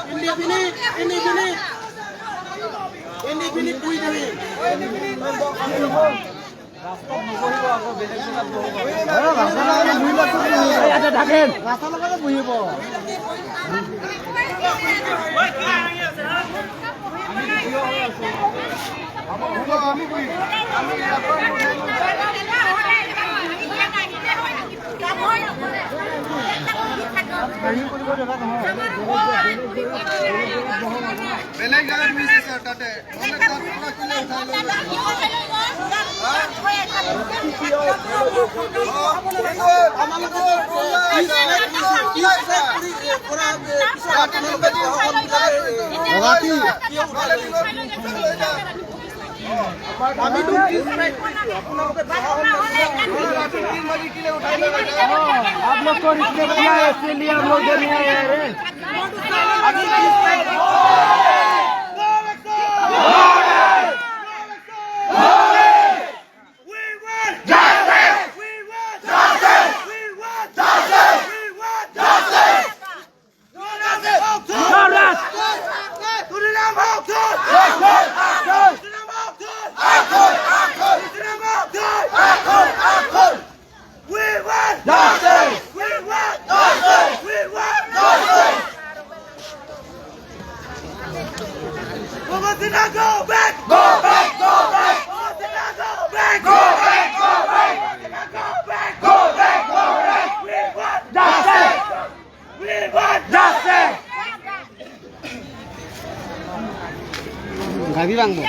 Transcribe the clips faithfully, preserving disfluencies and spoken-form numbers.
Indefinite, indefinite, indefinite, we doing. ৰাস্তাত নবহিব, আকৌ বেলেগ জেগাত বহিব। ৰাস্তাৰ লগতে বহিব। বেলেগ জেগাত বহিছে ছাৰ, তাতে। आप लोग को रिस्पेक्ट किया है, इसके लिए हम लोग इधर नहीं आए हैं। We want justice! We want justice! We want justice! Bhagwat Singh, go back! Go back! Go back! Bhagwat Singh, go back! Go back! Go back! Bhagwat Singh, go back! Go back! Go back! We want justice! We want justice! Gari bang bo. Ya,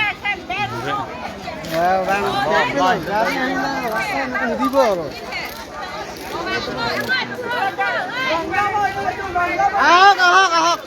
bang. Gari bang. Gari bang. Gari bang. Ahok, ahok, ahok.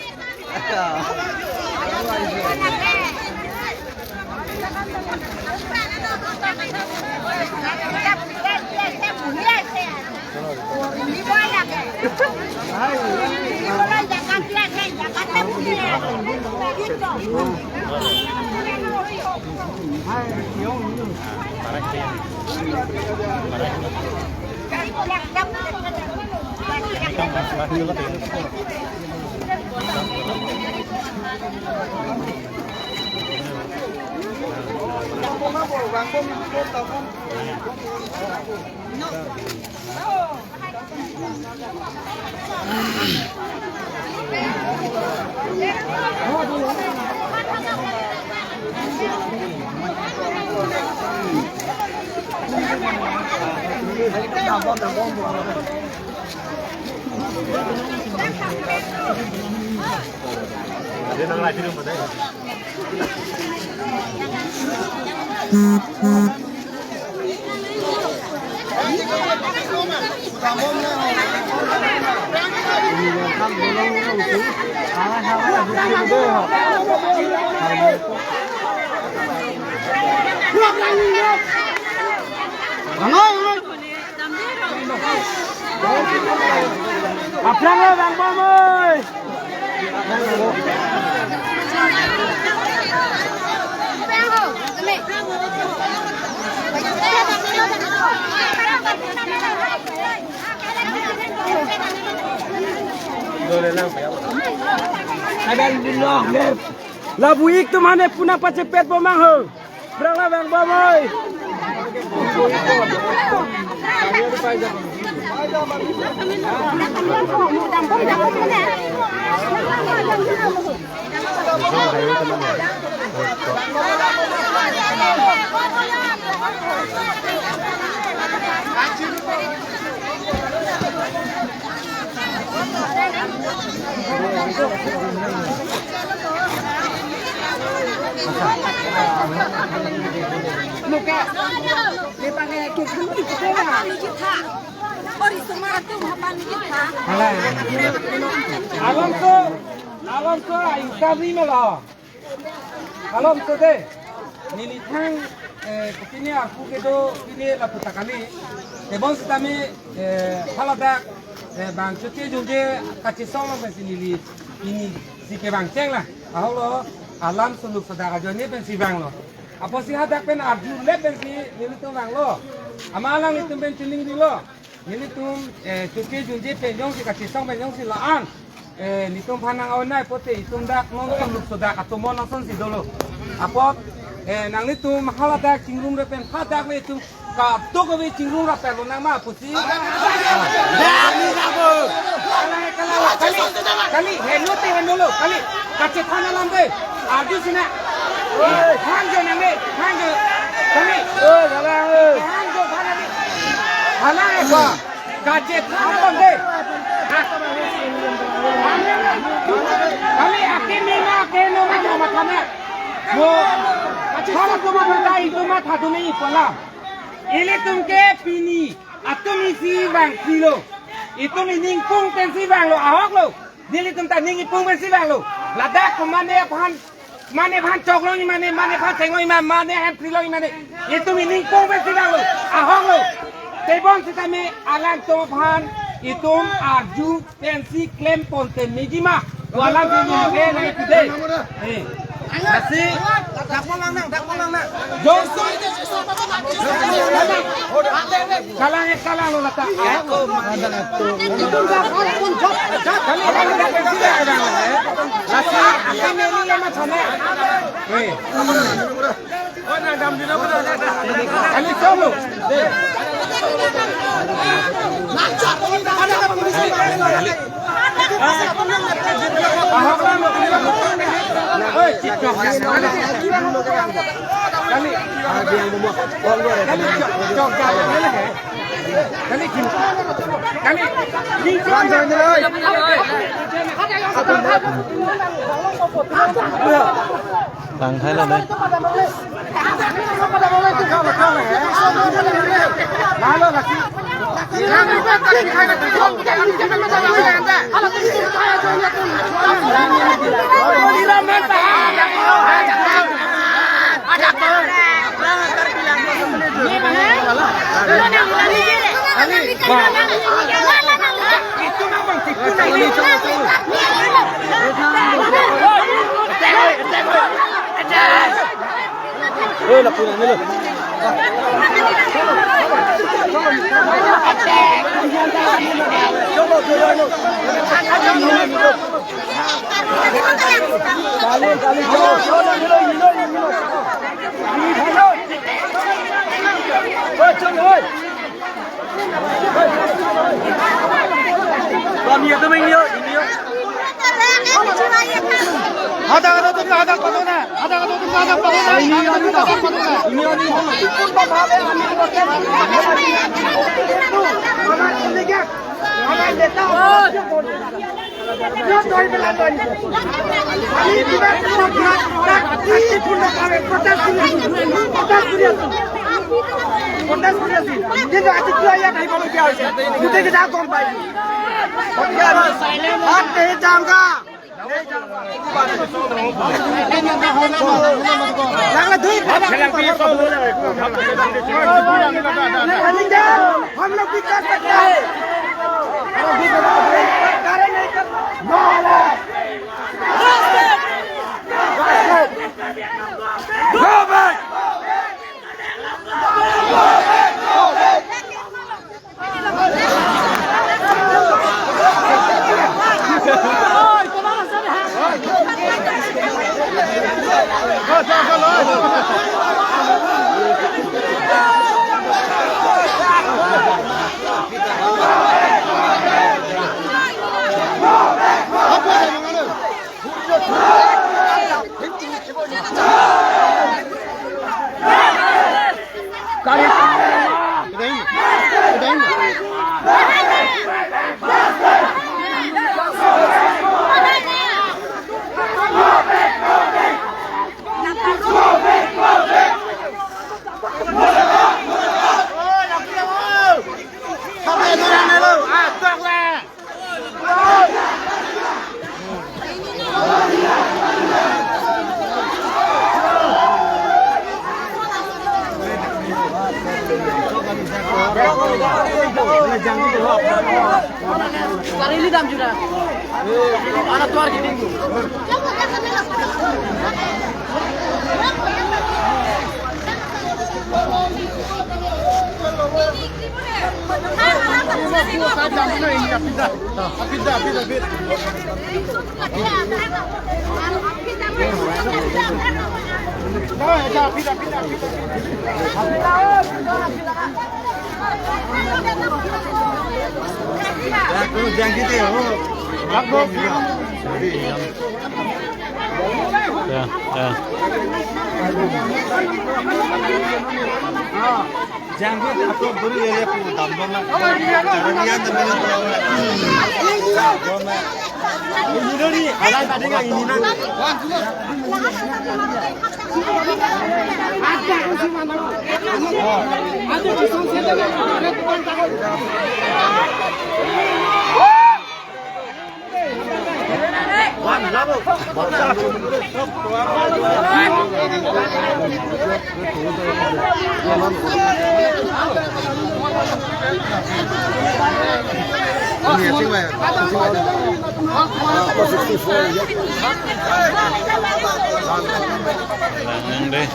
Aphrang lo, Bang Bom oi. Lapu-ik atum aphan ne pu nangpachepet bomang ho. Aphrang lo, Bang Bom oi. Alonso, Alonso, isa ri melo. Alonso de. Neli thang, eh, kopine arpu kedo pine lapu ta kali. Tebon sitame, eh, haladak, eh, bang Chote Junje kachesong along pensi neli, neli si kevang cheng la. Ahoklo, alam suluk sodak ajoine pensi vanglo. Apotsi hadak pen arjule pensi nelitum vanglo. Amat alanglitum pen choningri lo. Nelitum, eh, Chote Junje pen jongsi kachesong pen jongsi la-an, eh, nelitum aphan nang-onai pote itum dak non suluk sodak atomon asonsi dolo. Apot, eh, nanglitum haladak chingrumre pen hadak le itum kadokave chingrumrap lo nang ma pusi. Kali, kali, kali, heno te heno lo, kali, kachethan alam de. Arju sina. Hangjo nang de, hangjo. Kali. Hangjo bana de. Hala e. Kachethan alam de. Kali, aki mina ke no ma ma thana. Mo, kachethan alam de, itu ma thadu ni pola. Ilitum ke pini atum isi vangpilo. Itum ining pung pensi vanglo, ahoklo. Nelitum ta ning ipung pensi vanglo. Ladak ko mane aphan, mane aphan choklo mane, mane aphan chenglo mane, mane aphan prilong mane. Itum ining pung pensi vanglo, ahoklo. Tebon sitame alangtum aphan itum arju pensi klem ponte mejima. Walang sini ke nang ipide. Eh. Lasi, dak mo lang nang, dak mo lang nang. Jongsi. Kalang, eh, kalang lo lata. Kali, kali, kali, kali, kali. Lasi, kami ini lama sana. Eh. Kali solo. Tang thai lo dei. Eh, lapu na nilo. Kali, kali, chalo, chalo, nilo, nilo, nilo. Oi, chalo, oi. Kami itu mengiyo, ingiyo. Hadak, hadak, hadak, hadak, hadak, hadak, hadak, hadak, hadak, hadak, hadak, hadak, hadak, hadak. কিন্তু আজি কিয় ইয়াত আহিবলগীয়া হৈছে? গোটেইকেইটা গম পাই। গতিকে আমি হাত নেহি যামগা। লাগিলে দুই हम लोग विकास करते हैं। Sarili dam juna. Anak tuar gini. Ya, ya. Janggut atau beri ya, ya, pu dambong na. Karena dia temen temen. Ini dari, alam tadi nggak ini na. Lang deh.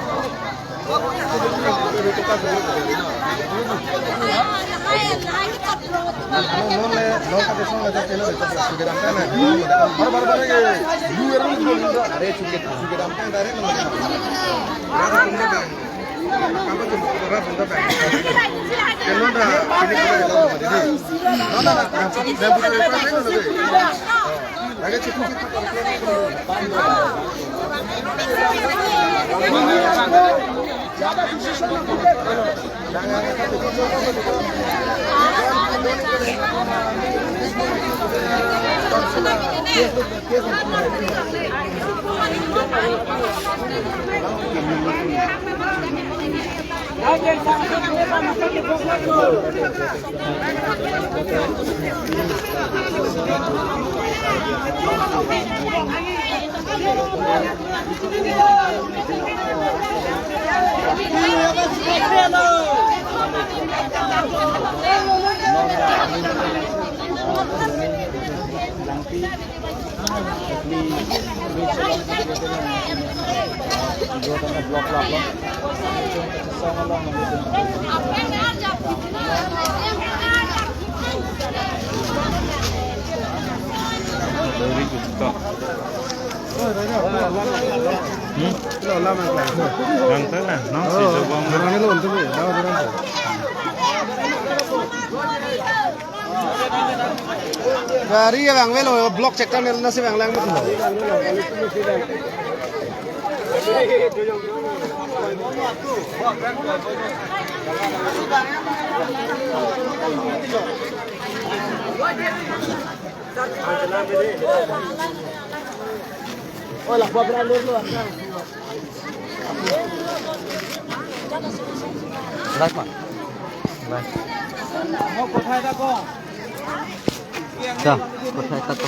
Hmm? Lang tengah, no? Si Jabong. Gari ya bang velo, block check kan nasi bang lang betul. Oh, lakwa berang dulu. Live ma? Live. Dah, kothai ta ko.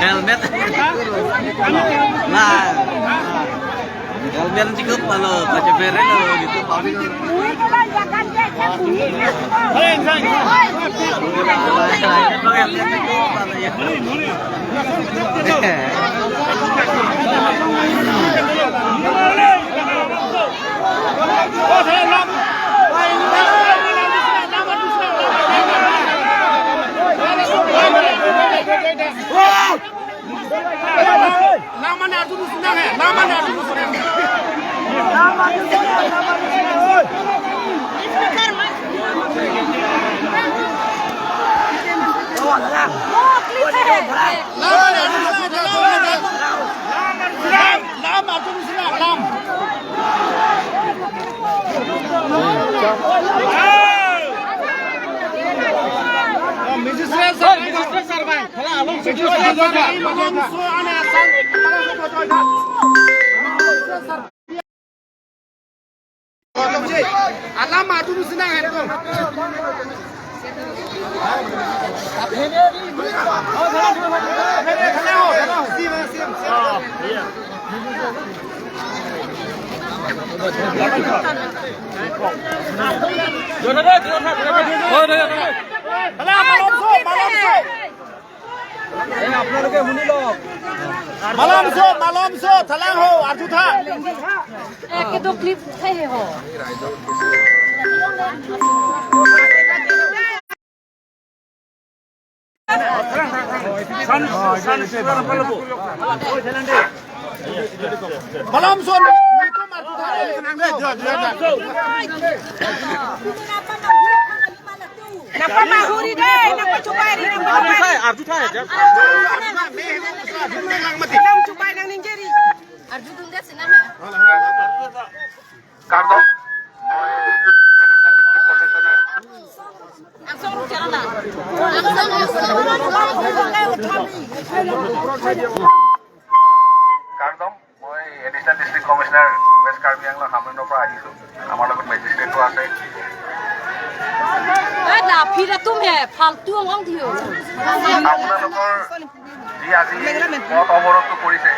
Helmet. Nah. Helmet cukup kalau kaca beren lo gitu, paling. Lam mane arju nu sinang he, lam mane arju nu sinang he. Lam mane arju nu sinang, lam, lam arju nu sinang, lam. Magistrate sir, magistrate sir bhai. Alam madu nu sinang hai ko. Malomso, malomso. Malomso, malomso, thalang ho, arju tha. Ek do clip uthai he ho. Malomso, nangpamahuri dei, nangpachupai ri, nangpachupai. Arju thai, arju thai. Nangchupai nang ningjeri. Arju dun det sinang ha. Kardom. Angsong ruk chara na. Angsong, angsong. Kardom. মই additional district commissioner west Karbi Anglong হামৰেণৰ পৰা আহিছোঁ। আমাৰ লগত মেজিষ্ট্ৰেটো আছে। এ, লাফিলে তুমি হে, ফালতু অং অং দিও। আপোনালোকৰ যি আজি পথ অৱৰোধটো কৰিছে,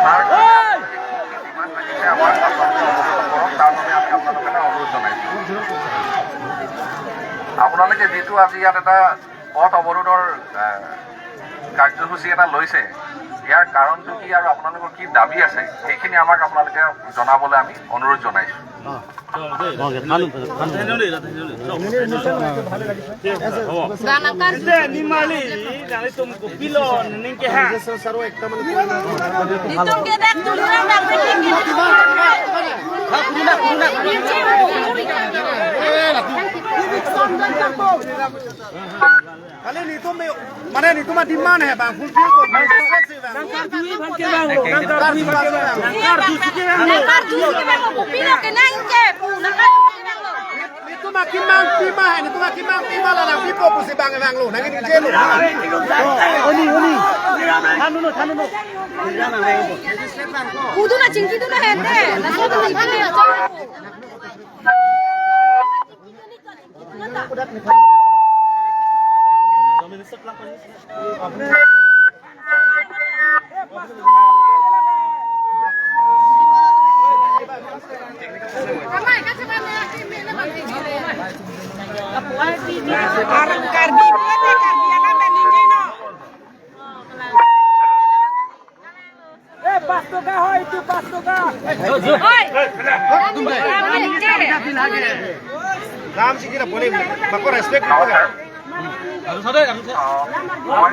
তাৰ কাৰণে আপোনালোকে কিমান লাগিছে আমাক আপোনালোকে অৱগত কৰক, তাৰ বাবে আমি আপোনালোকে এটা অনুৰোধ জনাইছোঁ। আপোনালোকে যিটো আজি ইয়াত এটা পথ অৱৰোধৰ, আহ, কাৰ্যসূচী এটা লৈছে, ইয়াৰ কাৰণটো কি আৰু আপোনালোকৰ কি দাবী আছে, সেইখিনি আমাক আপোনালোকে জনাবলৈ আমি অনুৰোধ জনাইছোঁ। Ningtum ke dak tuliram dak Kali nelitum, mane nelitum demand he bang, fulfill ko, bang, fulfill si bang. Nangkarju bang ke bang, nangkarju bang ke bang, nangkarju si ke bang. Nangkarju si ke bang, kopilo ke nang ke, pu, nangkarju si ke bang. Nelitum akimang pima he, nelitum akimang pima la nangpipo pusi bang bang lo, nang ini jelo. Oni, oni. Thanu no, thanu no. Kudu na chingki tu na hente. Na so tu na hente. Aram Karbi, Karbi alam ningje no. Eh, pas toga ho itu, pas toga. Oi. Ram sikira bole, bako respect nangpo ka? আহ, মই,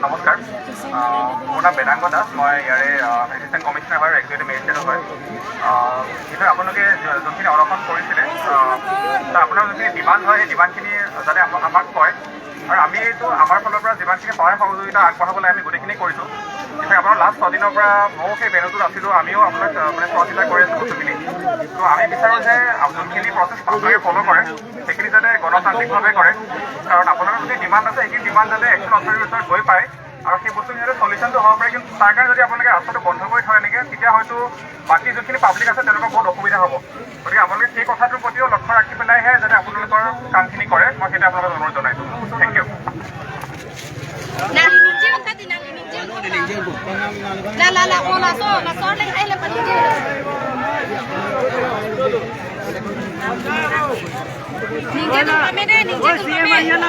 নমস্কাৰ। আহ, মোৰ নাম বেদাংগ দাস। মই ইয়াৰে, আহ, assistant commissioner হয়, এক্সিকিউটিভ মেজিষ্ট্ৰেটো হয়। আহ, এতিয়া আপোনালোকে য-, যোনখিনি অনশন কৰিছিলে, আহ, তাৰ আপোনাৰ যোনখিনি ডিমাণ্ড হয়, সেই ডিমাণ্ডখিনি যাতে আম-, আমাক কয়। আৰু আমিতো আমাৰ ফালৰ পৰা যিমানখিনি সহায় সহযোগিতা আগবঢ়াবলৈ আমি গোটেইখিনি কৰিছোঁ। এতিয়া আপোনাৰ লাষ্ট ছদিনৰ পৰা ময়ো সেই ভেন্যুটোত আছিলোঁ, আমিও আপোনাক, আহ, মানে চোৱা চিতা কৰি আছোঁ বস্তুখিনি। তো আমি বিচাৰোঁ যে আপ-, যোনখিনি প্ৰচেছ আপোনালোকে ফ'ল' কৰে, সেইখিনি যাতে গণতান্ত্ৰিকভাৱে কৰে। কাৰণ আপোনালোকৰ যদি ডিমাণ্ড আছে, সেইখিনি ডিমাণ্ড যাতে একশ্যন অথৰিটিৰ ওচৰত গৈ পায় আৰু সেই বস্তুখিনি যাতে চলিউশ্যনটো হ'ব পাৰে। কিন্তু তাৰ কাৰণে যদি আপোনালোকে ৰাস্তাটো বন্ধ কৰি থয় এনেকৈ, তেতিয়া হয়তো বাকী যোনখিনি পাব্লিক আছে, তেওঁলোকৰ বহুত অসুবিধা হ'ব। গতিকে আপোনালোকে সেই কথাটোৰ প্ৰতিও লক্ষ্য ৰাখি পেলাইহে যাতে আপোনালোকৰ কামখিনি কৰে, মই সেইটো আপোনালোকক অনুৰোধ জনাইছোঁ। Thank you. Nang ningjeng tadi, nang ningjeng. La, la, la, oh, laso, laso le, ai le paningjeng. Ningjeng tu kami deh, ningjeng tu kami.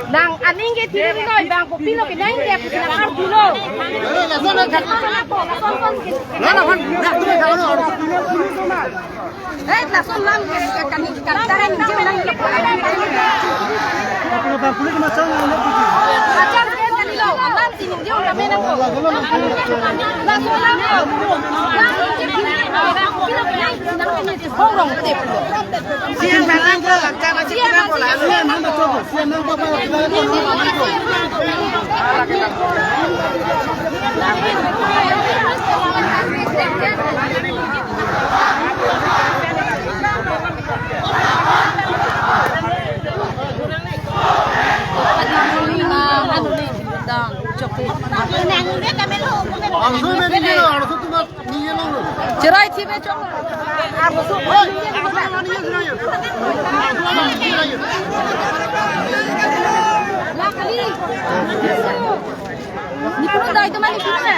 Nang aning ke tiri noi bang kopilo ke nang ke pina kar dulo. Eh, lason lang ke kani kantara ningjeng lang. Machang ke kani lo, alam si ningjeng lang menang ko. Lason lang ko. Lang ningjeng lang ko. Kopilo ke nang Hong rong te pulo. C M nang ko lang, C M nang ko lang. Chocolate. Cherai thibe chok. Lakali. Nipun dai to mani pun na.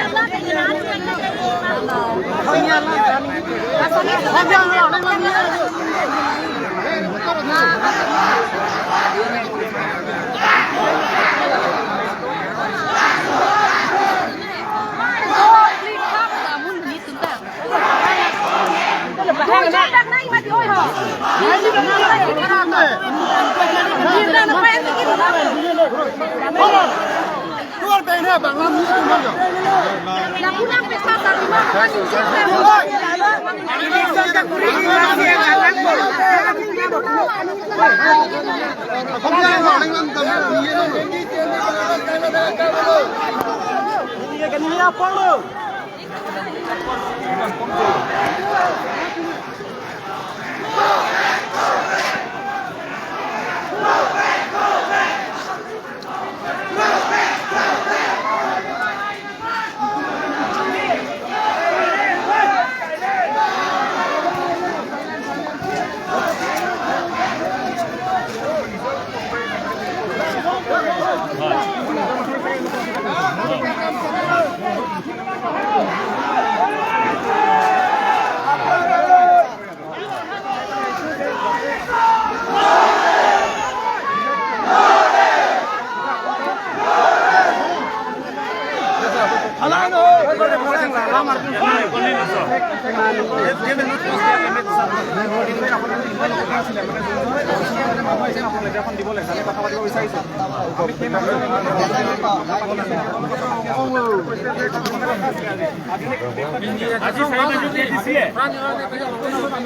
আজি চাৰি বাজি উঠি দিছে।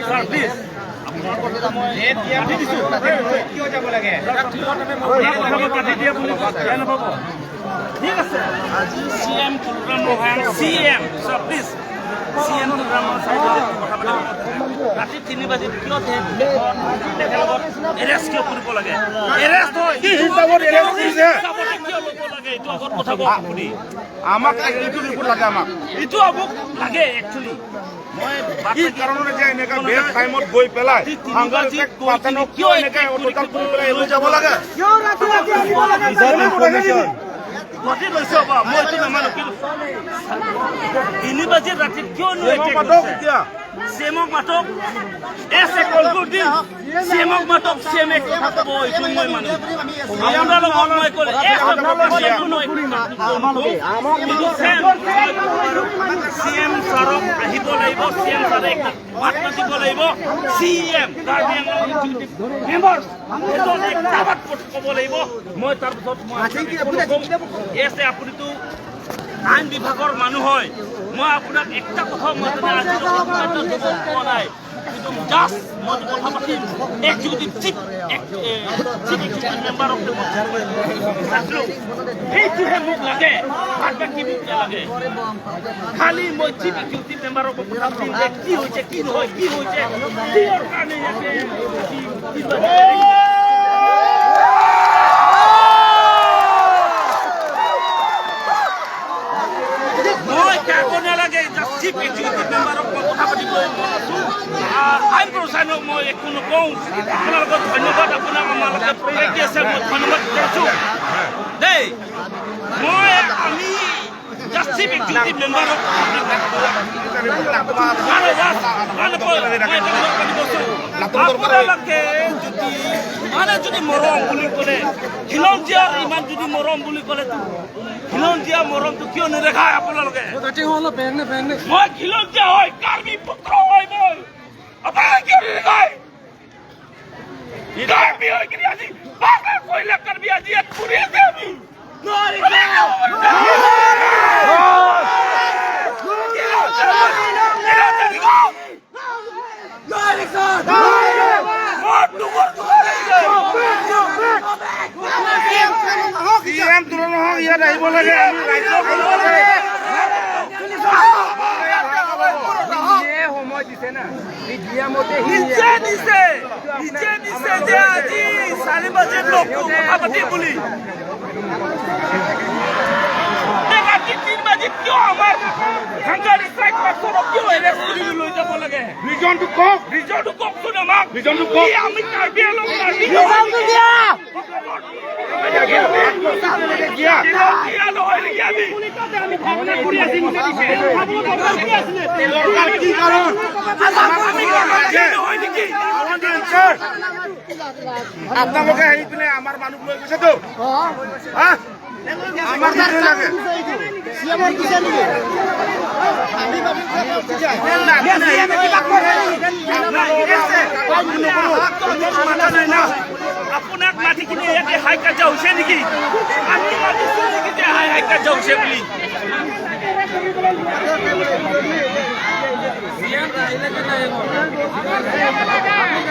Sir, please. এই বিয়া মাটি দিছো। কিয় যাব লাগে? এই কথাবোৰ পাতি দিয়া বুলি বেয়া নাপাব। ঠিক আছে। আজি C M Tuliram Ronghang, C M, sir, please. C M Tuliram Ronghang sir কথা পাতিব। ৰাতি তিনি বাজিত কিয় দে-, দেশত তেখেতৰ লগত এৰেষ্ট কিয় কৰিব লাগে? এৰেষ্ট হয়। কি হিচাপত এৰেষ্ট কৰিছে? হিচাপতে কিয় ল'ব লাগে? এইটো আগত কথা কওক আপুনি। আমাক এইটো ৰিপৰ্ট লাগে আমাক। এইটো আমাক লাগে, একচুৱেলি। মই কি বাট লাগি কাৰণত যে এনেকা কোনো বেলেগ নাই। টাইমত গৈ পেলাই ৰাতি তিনি হাংগাৰ বাজিত এটেক গৈ পাতানো কিনি কিয় কিয় এনেকা এনেকে অত্যাচাৰ কৰি পেলাই লৈ যাব লাগে? কিয় ৰাতি ৰাতি আনিব লাগে? Without information। গুৱাহাটী লৈছে হ'ব, মই এইটো নামানো, কিন্তু তিনি বাজিত ৰাতি কিয় নো এটেক কৰিছে? চি এমক মাতক, এছ এ কল কৰি দিম। চি এমক মাতক, চি এমে কথা ক'ব, এইটো মই মানো। আপোনাৰ লগত মই ক'লে, এছ এ কল কৰি দিম, এইটো মই কিন্তু চি এম, চি এম ছাৰক আহিব লাগিব, চি এম ছাৰে একটা মাত মাতিব লাগিব। C M, Karbi Anglong executive member, এজন একটা মাত ক'ব লাগিব। মই তাৰপিছত মই আপোনাক একো নকওঁ। এছ এ, আপুনিতো আইন বিভাগৰ মানুহ হয়, মই আপোনাক একটা কথা মই মানে আজিলৈকে কোনো এটা জবাব পোৱা নাই। কিন্তু জাষ্ট মই কথা পাতিম, এক্সিকিউটিভ চিফ, এক-, এ, চিফ এক্সিকিউটিভ মেম্বাৰক মই মাতিলো। সেইটোহে মোক লাগে, বাদ বাকী মোক নালাগে। খালি মই চিফ এক্সিকিউটিভ মেম্বাৰক মই কথা পাতিম যে কি হৈছে, কি নহয়, কি হৈছে, কিহৰ কাৰণে ইয়াতে মই কাকো নালাগে, জাষ্ট চিফ এক্সিকিউটিভ মেম্বাৰক মই কথা পাতিব মন আছো। আহ, আইন প্ৰচাৰক মই একো নকওঁ। আপোনালোকক ধন্যবাদ, আপোনাক আমালোকে প্ৰত্যেক আছে, মই ধন্যবাদ জনাইছো দেই। মই, আমি জাষ্ট চিফ এক্সিকিউটিভ মেম্বাৰক আৰু জাষ্ট মানে মই, মই এটা কথা পাতিব আছো। আপোনালোকে যদি, মানে যদি মৰম বুলি ক'লে, খিলঞ্জীয়াৰ ইমান যদি মৰম বুলি ক'লে, তো খিলঞ্জীয়া মৰমটো কিয় নেদেখায় আপোনালোকে? মই খিলঞ্জীয়া হয়, কাৰ্বি পুত্ৰ হয় মই। আপোনালোকে কিয় নেদেখায়? কাৰ্বি হৈ কিনে আজি বাগা কইলা কাৰ্বি আজি ইয়াত ফুৰি আছে আমি। চি এম তুলন হওক, ইয়াত আহিব লাগে, আমি ৰাজ্য কৰিব লাগে। সময় দিছে না। নিজে দিছে, নিজে দিছে যে আজি চাৰি বাজিত লগ কথা পাতিম বুলি। তে ৰাতি তিনি বাজিত কিয় আমাৰ হাংগাৰ ষ্ট্ৰাইক মাষ্টৰক কিয় এৰেষ্ট কৰি লৈ যাব লাগে? ৰিজনটো কওক। ৰিজনটো কওকচোন আমাক। ৰিজনটো কওক। কি আমি কাৰ্বি আংলং কাৰ্বি ৰিজনটো দিয়া। দিয়া নহয় নেকি? আমি ভাবনা কৰি আছিলো। দৰকাৰ কি কাৰণ? আমাৰ আমি নহয় নেকি? আপোনালোকে আহি পিনে আমাৰ মানুহ লৈ গৈছেতো। হা? আমাৰ কি লাগে? আপোনাক মাতি কিনে ইয়াতে হাই কাজিয়া হৈছে নেকি? আমি মাতিছো নেকি যে হাই, হাই কাজিয়া হৈছে বুলি?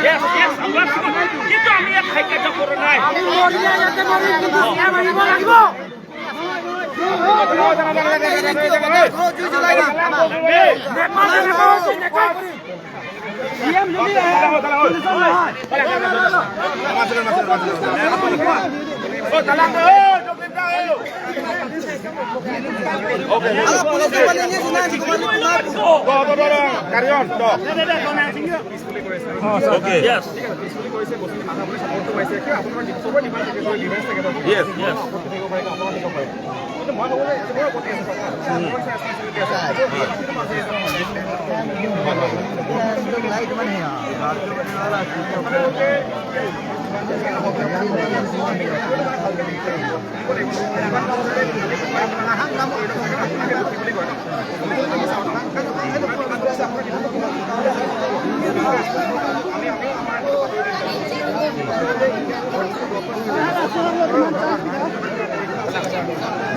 Yes, yes, আপোনাক কিন্তু আমি ইয়াত হাই কাজিয়া কৰা নাই। Okay. Yes. Yes, yes.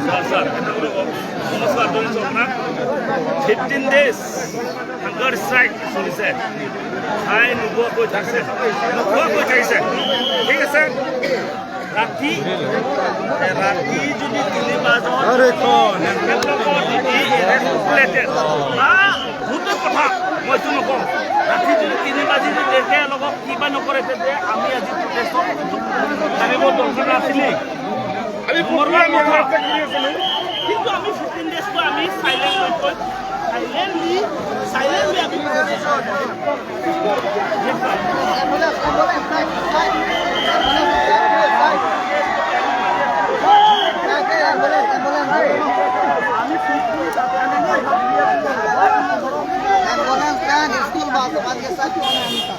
Sir, sir, নমস্কার, জনাইছো আপোনাক। ফিফটিন ডেজ হাংগাৰ ষ্ট্ৰাইক চলিছে। খাই নোবোৱাকৈ থাকিছে, নোখোৱাকৈ থাকিছে। ঠিক আছে? ৰাতি, ৰাতি যদি তিনি বজাত তেখেতলোকৰ যদি এৰেষ্ট কৰিলে, বা ভুলৰ কথা মইতো নকওঁ। ৰাতি যদি তিনি বাজি যদি তেওঁলোকক কিবা নকৰে, তেন্তে আমি আজি প্ৰটেষ্টত নামিব দৰকাৰ নাছিলে। আমি মৰমৰ কথা। কিন্তু আমি ফিফটিন ডেজটো আমি চাইলেণ্ট হৈ কৈ, চাইলেণ্টলি, চাইলেণ্টলি আমি protest Ambulance kan, school bus, bus ke saath kyon nahi aata?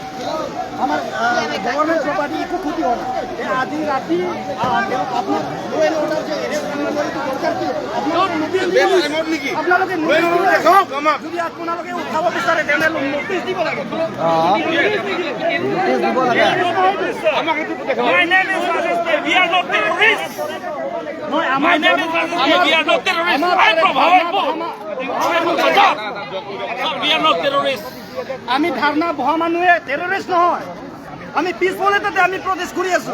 আমার, আহ, গভর্নমেন্ট প্রপার্টি একো ক্ষতি হয় না। এই আজি ৰাতি, আহ, তেওঁ আপোনাক ল' এণ্ড অৰ্ডাৰ যে এৰেষ্ট কৰিব লাগে, এইটো দৰকাৰ কি? আপোনালোকে নোটিচ দিব লাগে। আপোনালোকে নোটিচ দিব লাগে। দেখাওক আমাক। যদি আপোনালোকে উঠাব বিচাৰে, তেনেহ'লে নোটিচ দিব লাগে। নোটিচ নিদিলে। নোটিচ দিব লাগে। আমাক এইটো দেখাওক। My name is Rajesh Bey. We are not terrorists. নহয়, আমাৰ My name is Rajesh Bey. We are not terrorists. আমাৰ I am from Hawaii. আমাৰ, আমাৰ, Sir, we are not terrorists. আমি ধৰ্ণা বহা মানুহে টেৰৰিষ্ট নহয়। আমি পিচফুল এটাতে আমি প্ৰটেষ্ট কৰি আছো,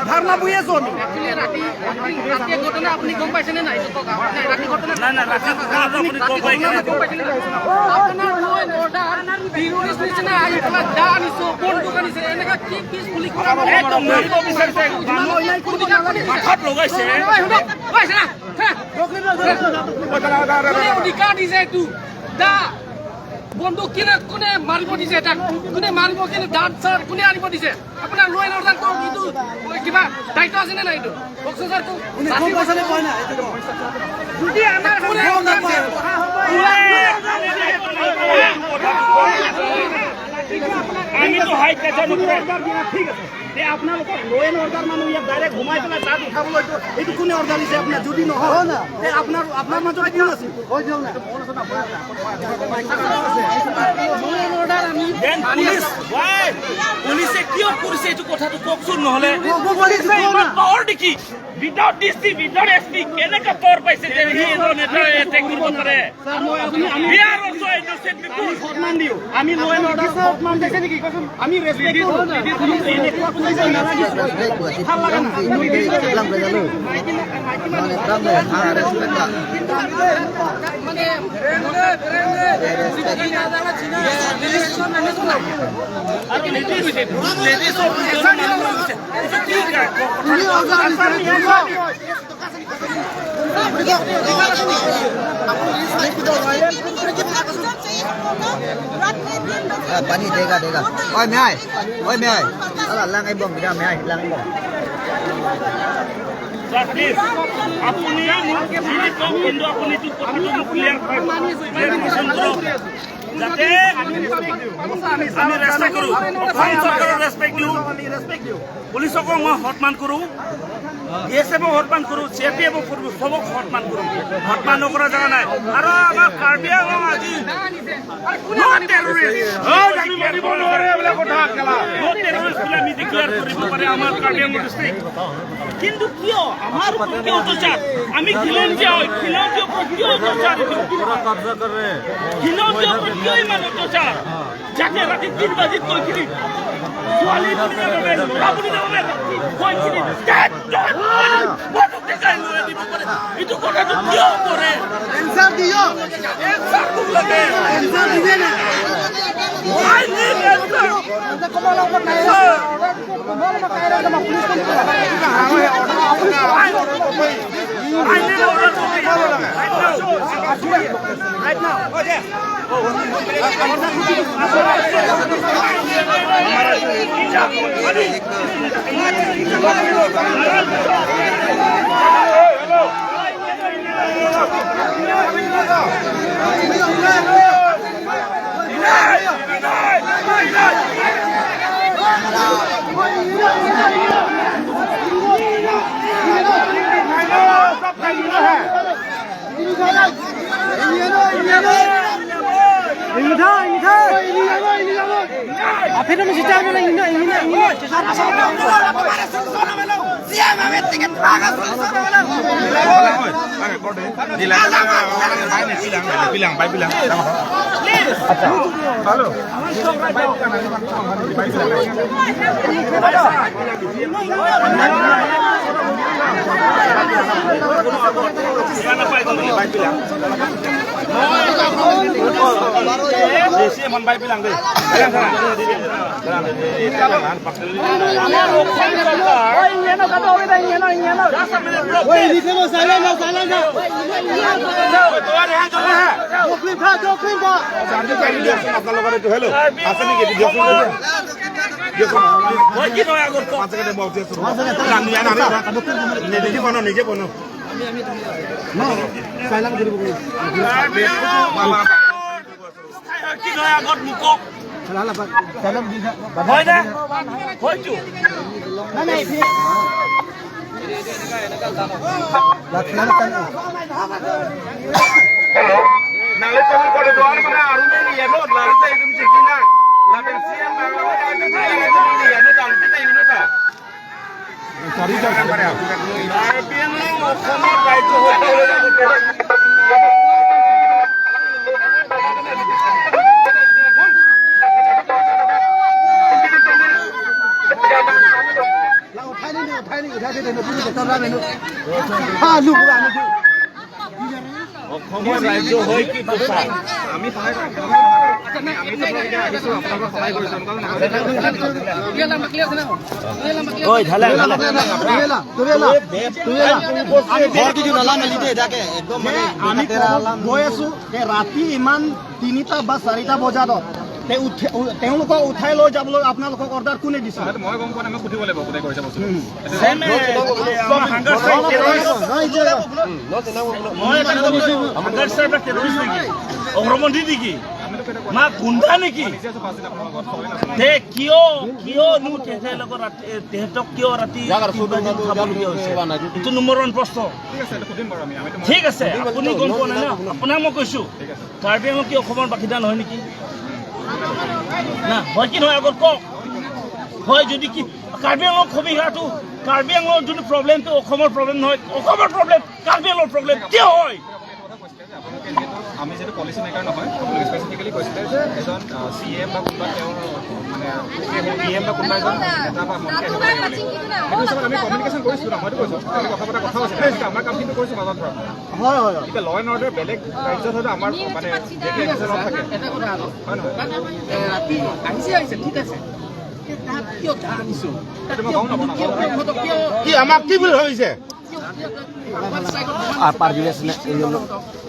ধৰ্ণা বহি আছো আমি। Actually, ৰাতি, ৰাতি, ৰাতিৰ ঘটনা আপুনি গম পাইছেনে নাই? এইটো কওক। নাই, ৰাতি ঘটনা নাই, নাই, ৰাতি ঘটনা আপুনি গম পাইছে নে? গম পাইছেনে নাই? আপোনাৰ ল' এণ্ড অৰ্ডাৰ টেৰৰিষ্ট নিচিনা আহি পেলাই দা আনিছো, বন্দুক আনিছে, এনেকা কি পিচফুলি কৰা মানুহ? একদম মাৰিব বিচাৰিছে। মানুহ অন্যায় কৰিব নালাগে। মাথাত লগাইছে। ঐ, শুনক, ঐ, চালা, হা? কোনে অধিকাৰ দিছে এইটো? দা, বন্দুক কিনে, কোনে মাৰিব দিছে তাক? কোনে মাৰিব, কিনে দাঁত চাত কোনে আনিব দিছে? আপোনাৰ ল' এণ্ড অৰ্ডাৰটো এইটো কিবা দায়িত্ব আছেনে নাই এইটো? কওকচোন ছাৰ, কোন? আপুনি গম পাইছেনে পোৱা নাই? এইটো কওক। যদি আমাৰ কোনে অধিকাৰ দিছে? আমিতো হাই কাজিয়া নকৰোঁ। ঠিক আছে। তে আপোনালোকক ল' এণ্ড অৰ্ডাৰ মানুহ ইয়াত ডাইৰেক্ট সোমাই পেলাই তাত উঠাবলৈ এইটো, এইটো কোনে অৰ্ডাৰ দিছে আপোনাক? যদি নহয়, তে আপোনাৰ, আপোনাৰ মাজত কোন আছিল? Then police, why? পুলিচে কিয় কৰিছে এইটো কথাটো কওকচোন নহ'লে। পুলিচে ইমান পাৱাৰ নেকি? Without D C, without S P, কেনেকে পাৱাৰ পাইছে যে সি এজন এটা এটেক কৰিব পাৰে? ছাৰ, মই, আপুনি, আমি We are also innocent people. সন্মান দিওঁ। আমি ল' এণ্ড অৰ্ডাৰ সন্মান দিছে নেকি? কওকচোন। আমি ৰেচপেক্ট কৰোঁ। আপুনি এনেকুৱা কৰিছে নালাগিছে। Respect buat itu. Hal lain. Itu bilang beda lu. Mana terang deh? Ah, respect lah. Respect. Ini orang Ah, pani dega, dega. Oi, mei ai. Oi, mei ai. Ala, lang ibong, dega, mei ai, lang ibong. Sir, please, আপুনি মোক যি কওক, কিন্তু আপুনি এইটো কথাটো মোক ক্লিয়াৰ, ক্লিয়াৰিফিকেশ্যন কৰক, যাতে আমি ৰেচপেক্ট কৰোঁ, অসম চৰকাৰক ৰেচপেক্ট দিওঁ, পুলিচকো মই সন্মান কৰোঁ, বি এছ এফক সন্মান কৰোঁ, চি আৰ পি এফক কৰোঁ, সবক সন্মান কৰোঁ, সন্মান নকৰা জেগা নাই। আৰু আমাৰ কাৰ্বি আংলং আজি No terrorist। হয়, আমি মানিব নোৱাৰে এইবিলাক কথা, কেলা। No terrorist বুলি আমি ডিক্লেয়াৰ কৰিব পাৰে আমাৰ কাৰ্বি আংলং ডিষ্ট্ৰিক্ট। কিন্তু কিয় আমাৰ ওপৰত কিয় অত্যাচাৰ? আমি খিলঞ্জীয়া হয়, খিলঞ্জীয়া ওপৰত কিয় অত্যাচাৰ এইটো? पूरा कब्जा कर रहे हैं। খিলঞ্জীয়া ওপৰত কিয় ইমান অত্যাচাৰ? যাতে ৰাতি তিন বাজিত কৈছিলি, ছোৱালী বুলি নাভাবে, ল'ৰা বুলি নাভাবে, কৈছিলি, "Stand up!" এইটো কথাটো কিয় কৰে? এনচাৰ দিয়ক। এনচাৰ মোক লাগে। এনচাৰ দিলে না। I need answer. Sir. I need order to be right now. Right now. আপোনালোকৰ এইটো হেল্ল' আছে নেকি? এইটো দিয়কচোন। দিয়কচোন। মই কি নহয় আগত কওঁ? পাঁচ ছেকেণ্ড মই উঠি আছো। পাঁচ ছেকেণ্ড। জানি, জানি, জানি। নিজে বনাও, নিজে বনাও। ন, চাইলাম কৰিব। কি নহয় আগত মোক কওক। হয় নে? হয়তো। Hello. Nangli tolong kode doan mana arumnya ni ya, no? Lari saya itu mesti kena. Lapen siang nang lawan aja saya itu ni ya, no? Jangan kita ini, no? অসমৰ ৰাজ্য হয় কি কথা? আমি সহায় কৰিম। আমি, আমিতো এতিয়া আহিছো, আপোনালোকক সহায় কৰিছো, এনেকুৱা নহয়। ঐ, ঢালা, ঢালা। তুবেলা, তুবেলা, তুবেলা। ঘৰ কিছু নালা মেলি দে, এতিয়াকে একদম মানে আমি গৈ আছো যে ৰাতি ইমান তিনিটা বা চাৰিটা বজাত তে উঠে-, উ-, তেওঁলোকক উঠাই লৈ যাবলৈ আপোনালোকক অৰ্ডাৰ কোনে দিছে? সেইটো মই গম পোৱা নাই, মই সুধিব লাগিব কোনে কৰিছে বস্তুটো। হুম। Same, এ, আমাৰ হাংগাৰ ষ্ট্ৰাইক টেৰৰিষ্ট। নহয়, নহয়, নহয়, নহয়। মই এটা কথা কৈছো, হাংগাৰ ষ্ট্ৰাইক টেৰৰিষ্ট নেকি? উগ্ৰপন্থী নেকি? না গুণ্ডা নেকি? তে কিয়, কিয় নো তেখেতলোকৰ ৰাতি, এ, তেখেতক কিয় ৰাতি তিনিটা দিন খাবলগীয়া হৈছে? এইটো নম্বৰ ওৱান প্ৰশ্ন। ঠিক আছে, এইটো সুধিম বাৰু আমি। আমিতো ঠিক আছে, আপুনি গম পোৱা নাই ন? আপোনাক মই কৈছো। ঠিক আছে। কাৰ্বি আংলং কি অসমৰ বাসিন্দা নহয় নেকি? না, হয় কি নহয় আগত কওক। হয় যদি কি, কাৰ্বি আংলং অসমীয়াটো, কাৰ্বি আংলঙৰ যোনটো প্ৰব্লেমটো অসমৰ প্ৰব্লেম নহয়, অসমৰ প্ৰব্লেম কাৰ্বি আংলঙৰ প্ৰব্লেম কিয় হয়? আমি যিহেতু পলিচি মেকাৰ নহয়, আপোনালোকে স্পেচিফিকেলি কৈছিলে যে এজন, আহ, চি এম বা কোনোবা তেওঁৰ, মানে, পি এম বা কোনোবা এজন নেতা বা মন্ত্ৰী আহিব লাগে বুলি। সেইটো হিচাপত আমি কমিউনিকেশ্যন কৰিছিলোঁ ন, মইতো কৈছোঁ, আমি কথা পতা কথা হৈছে, ঠিক আছে, আমাৰ কামখিনি কৰিছোঁ মাজত ধৰক। হয়, হয়, হয়। এতিয়া ল এণ্ড অৰ্ডাৰ বেলেগ ৰাজ্যত হয়তো আমাৰ, মানে, বেলেগ ৰাজ্যত থাকে। এটা কথা হ'ল, হয় নহয়? এ, ৰাতি আহিছে, আহিছে, ঠিক আছে। তাত কিয় ধা আনিছো? তাত কিয়, কিয়, কিয়, কিয়, কি আমাক কি বুলি ভাবিছে? কিয়, কিয়, কিয়, আপাৰ জি এছ নে,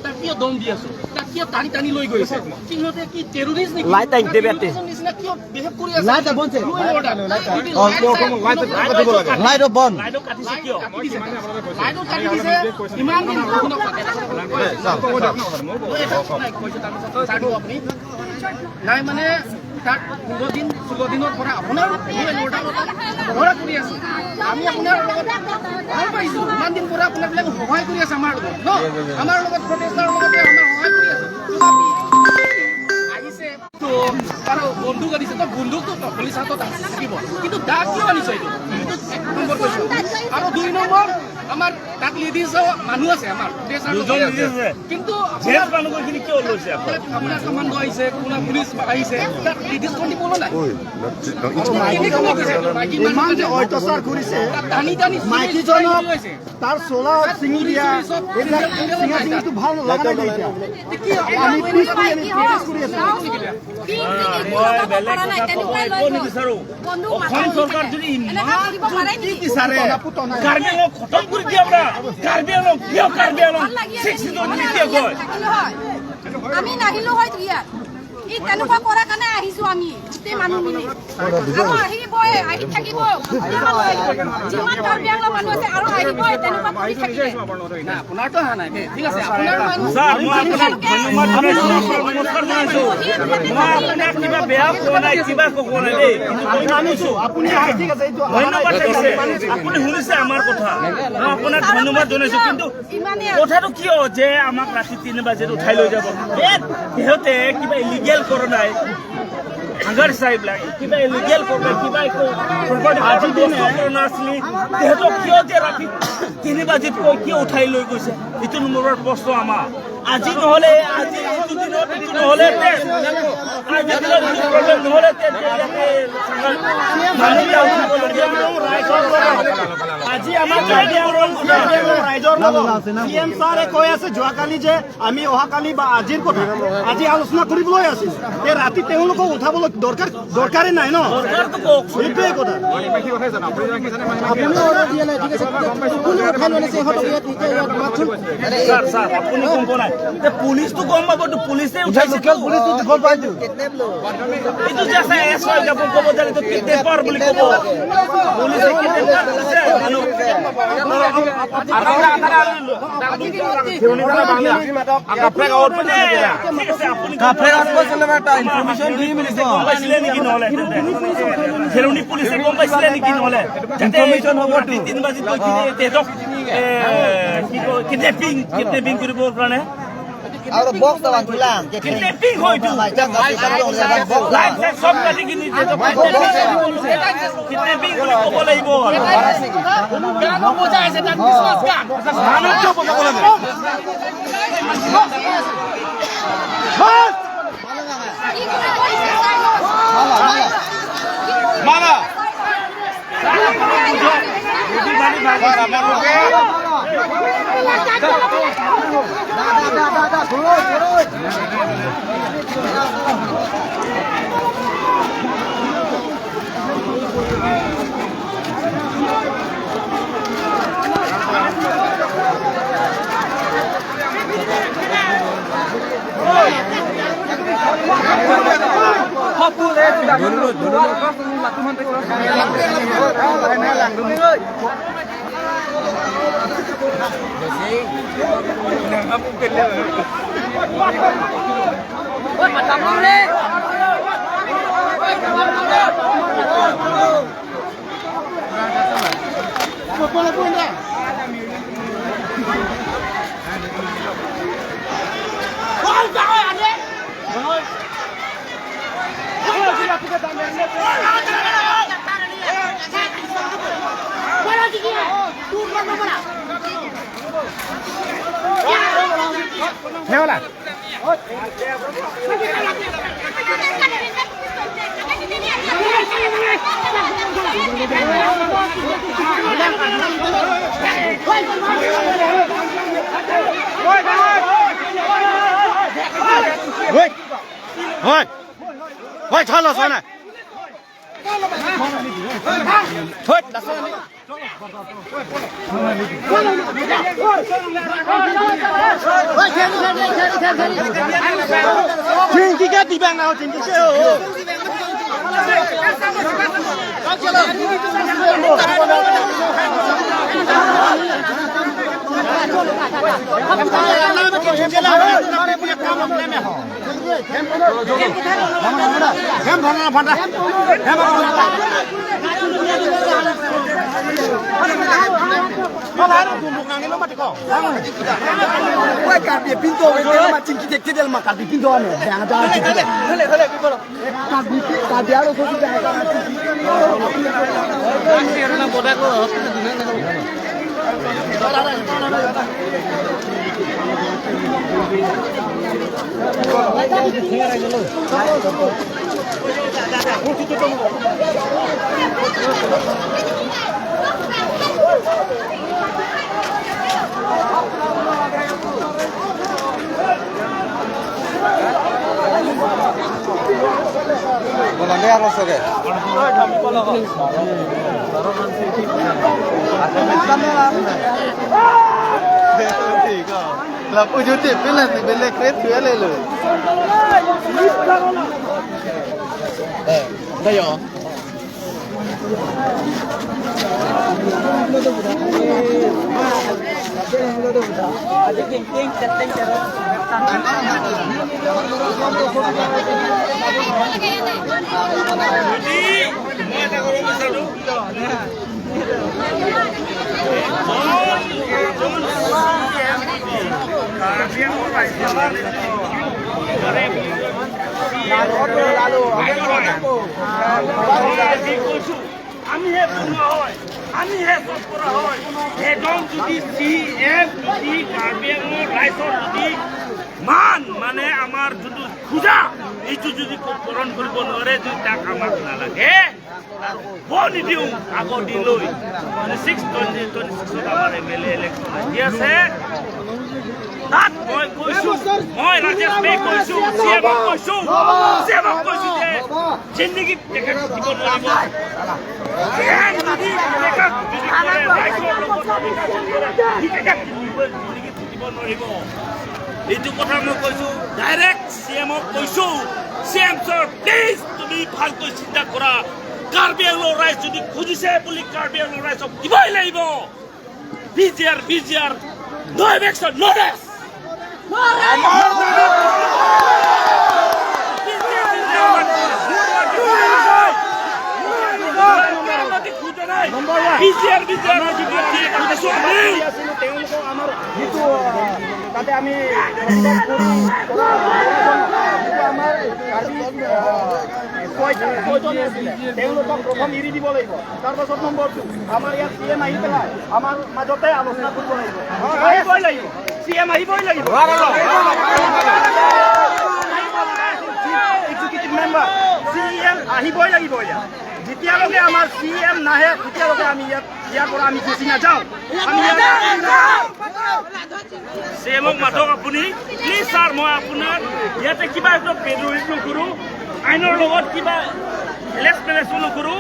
তাক কিয় দম দি আছো? তাক কিয় টানি টানি লৈ গৈ আছে? সিহঁতে কি টেৰৰিষ্ট নেকি? লাইট টানি দিবি ইয়াতে। টেৰৰিষ্টৰ নিচিনা কিয় বিহেভ কৰি আছে? লাইট বন্ধ আছে। ল' এণ্ড অৰ্ডাৰ। অ, কিয় অকমান লাইট কাটিব লাগে? লাইট বন্ধ। লাইট কাটিছে কিয়? লাইট কাটি দিছে। ইমান দিন শুনক। মই এটা কথা কৈছো, তাৰপিছত চাই দিব আপুনি। নাই মানে, তাত পোন্ধৰ দিন, ষোল্ল দিনৰ পৰা আপোনাৰ ল' এণ্ড অৰ্ডাৰ এটা পহৰা কৰি আছে। আমি আপোনাৰ লগত ভাল পাইছো, ইমান দিন পৰা আপোনাক বিলাক সহায় কৰি আছে আমাৰ লগত, ন? আমাৰ লগত, প্ৰটেষ্টাৰৰ লগতে আমাৰ সহায় কৰি আছে। তথাপি আহিছে, তো, আৰু বন্দুক আনিছে, তো বন্দুকটো তো পুলিচ হাতত থাকিব, কিন্তু দা কিয় আনিছে এইটো? এইটো এক নম্বৰ কুৱেশ্যন। আৰু দুই নম্বৰ, আমাৰ তাত লেডিজ মানুহ আছে, আমাৰ দুজন লেডিজ আছে। কিন্তু জেন্টছ মানুহখিনি কিয় লৈছে আপোনালোকে? আপোনাৰ কমাণ্ডো আহিছে, আপোনাৰ পুলিচ আহিছে, তাত লেডিজ কণ্ট্ৰল নাই। ইমান যে অত্যাচাৰ কৰিছে, তাত টানি টানি মাইকীজনক, তাৰ চোলা ছিঙি দিয়া, এইবিলাক ছিঙা ছিঙিটো ভাল লগা নাই দে এতিয়া। আমি পিচ কৰি, আমি প্ৰটেষ্ট কৰি আছো। মই বেলেগ কথা ক'ব একো নিবিচাৰো। অসম চৰকাৰ যদি ইমান যদি বিচাৰে কাৰ্বি আংলং খতম কৰি দিয়া পৰা, কাৰ্বি আংলং কিয়, কাৰ্বি আংলং ছিক্স জেডত নিদিয়ে কয়। আমি নাহিলো হয় ইয়াত। এই তেনেকুৱা কৰাৰ কাৰণে আহিছো আমি, গোটেই মানুহ মিলি। আৰু আহিবই, আহি থাকিব। যিমান কাৰ্বি আংলং মানুহ আছে আৰু আহিবই, তেনেকুৱা কৰি থাকিলে। আপোনাৰতো অহা নাই দেই, ঠিক আছে, আপোনাৰ মানুহ ছাৰ, মই আপোনাক ধন্যবাদ জনাইছো, নমস্কাৰ জনাইছো। মই আপোনাক কিবা বেয়া কোৱা নাই, কিবা কোৱা নাই দেই। আমি মানিছো, আপুনি আহে, ঠিক আছে, এইটো ধন্যবাদ থাকিছে। আপুনি শুনিছে আমাৰ কথা, মই আপোনাক ধন্যবাদ জনাইছো। কিন্তু ইমানে আৰু। কথাটো কিয় যে আমাক ৰাতি তিনি বাজিত উঠাই লৈ যাব? এ, সিহঁতে কিবা ইলিগেল কৰা নাই, হাংগাৰ চাইব লাগে, কিবা ইলিগেল কৰা নাই, কিবা একো প্ৰপাৰ্টি আজি দিনে নষ্ট কৰা নাছিলি, সিহঁতক কিয় যে ৰাতি তিনি বাজিত কৈ কিয় উঠাই লৈ গৈছে? এইটো নম্বৰৰ প্ৰশ্ন আমাৰ। আজি নহ'লে, আজি এইটো দিনত এইটো নহ'লে তে, আজি দিনত এইটো প্ৰব্লেম নহ'লে তে, তে, তে, মানুহ বিলাক উঠিব লাগে। আজি আমাৰ কাৰ্বি আংলং ৰাইজৰ লগত চি এম ছাৰে কৈ আছে যোৱাকালি যে আমি অহাকালি বা আজিৰ কথা আজি আলোচনা কৰিবলৈ আছিল। তে ৰাতি তেওঁলোকক উঠাবলৈ দৰকাৰ, দৰকাৰে নাই ন? দৰকাৰটো কওক। সেইটোৱে কথা। আপুনি অৰ্ডাৰ দিয়া নাই, ঠিক আছে? কোনে উঠাই লৈ আনিছে? ইহঁতক ইয়াত, এতিয়া ইয়াত মাতচোন। ছাৰ, ছাৰ, আপুনি গম পোৱা নাই? তে পুলিচটো গম পাবতো, পুলিচে উঠাইছে। লোকেল পুলিচটো গম পাইতো। এইটো যে আছে, এছ অ' যাব ক'ব, জানে তো কিডনেপাৰ বুলি ক'ব। পুলিচে কিডনেপাৰ বুলিছে, মানুহ। আধাৰ, আধাৰ, আধাৰ। ঠিক আছে, আপুনি কাফে আগত কৈছিলে, এটা ইনফৰমেশ্যন দি মিলিছে। গম পাইছিলে নেকি নহ'লে? খেৰণি পুলিচে গম পাইছিলে নেকি নহ'লে? যাতে ইনফৰমেশ্যন হ'ব ৰাতি তো। তিন বাজিত গৈ কিনে তেহেঁতক, এ, কি কয়, কিডনেপিং, কিডনেপিং কৰিবৰ কাৰণে। আৰু বক্স এটা বান্ধিলা। কিডনেপিং হয়তো। লাইট চাইট চব কাটি কিনি তেহেঁতক কিডনেপিং বুলি ক'ব লাগিব। Oi, oi, oi, chala sana. Thot, Chingki ke tibang nau, chingki ke o. Oi, Karbi pintu, oi, dia macam kita, kita dia makan di pintu, anu, jangan, jangan, kita. Karbi, Karbi aro, kita. Bolande arloso ke. Lapu juti pila ni bele kret dua lelo. Eh, dah ya. আমি হে বুনো হয়, আমি হে চব কৰা হয়। এজন যদি C M যদি কাৰ্বি আংলং ৰাইজৰ যদি মান, মানে আমাৰ যোনটো খোজা, এইটো যদি পূৰণ কৰিব নোৱাৰে, যদি তাক আমাক নালাগে, আৰু ভোট নিদিওঁ আগৰ দিনলৈ। মানে ছিক্স, টুৱেণ্টি টুৱেণ্টি ছিক্সত আমাৰ এম এল এ ইলেকশ্যন আহি আছে। তাত মই কৈছো, মই ৰাজেশ ভাই কৈছো, চি এমক কৈছো, চি এমক কৈছো যে জিন্দেগীত তেখেত দিব নোৱাৰিব। চি এম যদি তেখেত যদি কৰে, ৰাইজৰ লগত যদি কাম কৰে, সি তেখেত জিন্দেগীত দিব নোৱাৰিব। এইটো কথা মই কৈছো, ডাইৰেক্ট চি এমক কৈছো, চি এম ছাৰ, প্লিজ তুমি ভালকৈ চিন্তা কৰা। কাৰ্বি আংলং ৰাইজ যদি খুজিছে বুলি কাৰ্বি আংলং ৰাইজক দিবই লাগিব। B G R, B G R, no eviction, no rest। B G R, B G R, তেওঁলোকক আমাৰ যিটো, আহ, তাতে আমি যিটো আমাৰ কাৰ্বি, আহ, ছয়-, ছয়জন আছিলে, তেওঁলোকক প্ৰথম এৰি দিব লাগিব। তাৰ পাছত নম্বৰ টু, আমাৰ ইয়াত চি এম আহি পেলাই আমাৰ মাজতে আলোচনা কৰিব লাগিব। আহিবই লাগিব, চি এম আহিবই লাগিব। Chief executive member, C M আহিবই লাগিব ইয়াত। যেতিয়ালৈকে আমাৰ চি এম নাহে, তেতিয়ালৈকে আমি ইয়াত, ইয়াৰ পৰা আমি গুচি নাযাওঁ। আমি ইয়াত চি এমক মাতক আপুনি। প্লিজ ছাৰ, মই আপোনাৰ ইয়াতে কিবা একদম পেডুৰিত নকৰো, আইনৰ লগত কিবা লেছ মেলেছো নকৰো।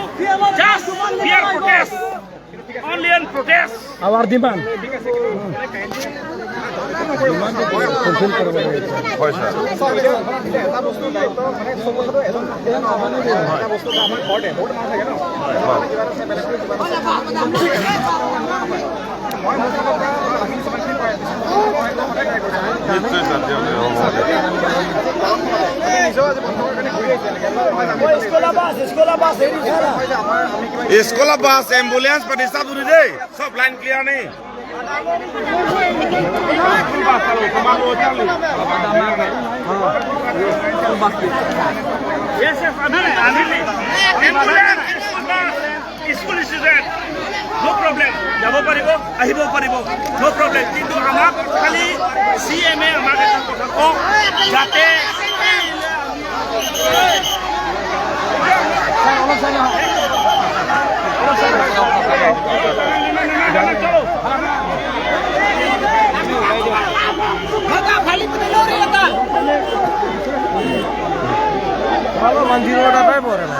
Just we are protest, only on protest। Our demand। হয়, ছাৰ। নিশ্চয়, ছাৰ, দিয়ক, দিয়ক, হ'ব, দিয়ক। স্কুল বাছ, এম্বুলেন্স পাতি চব ধৰি দেই, চব লাইন ক্লিয়াৰ নেই। Yes, yes, আমি, আমি, ambulance, school bus, school student, no problem, যাব পাৰিব, আহিব পাৰিব, no problem। কিন্তু আমাক খালি চি এম এ আমাক এটা কথা কওক, যাতে One zero eight টাইপ হয় না।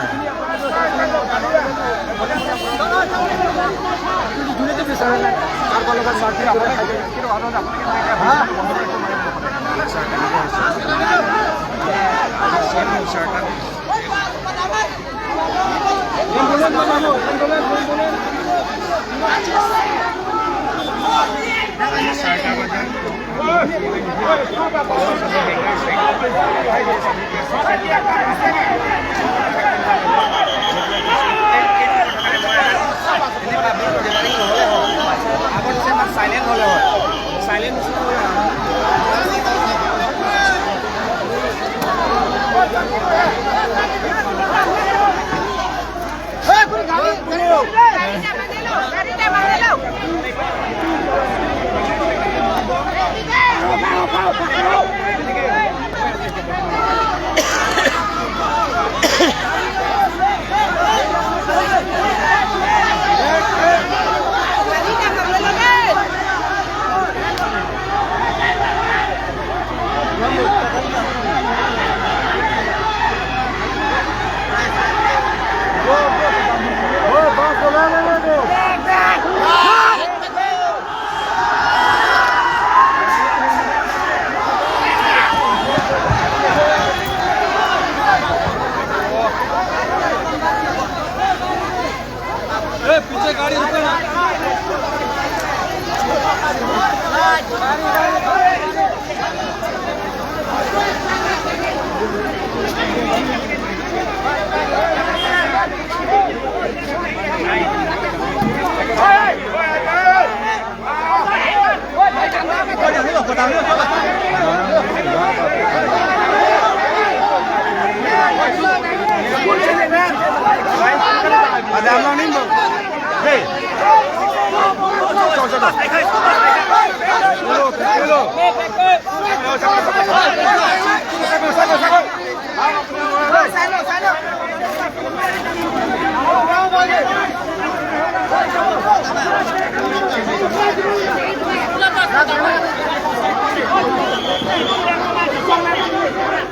ए, पीछे गाड़ी रुको ना।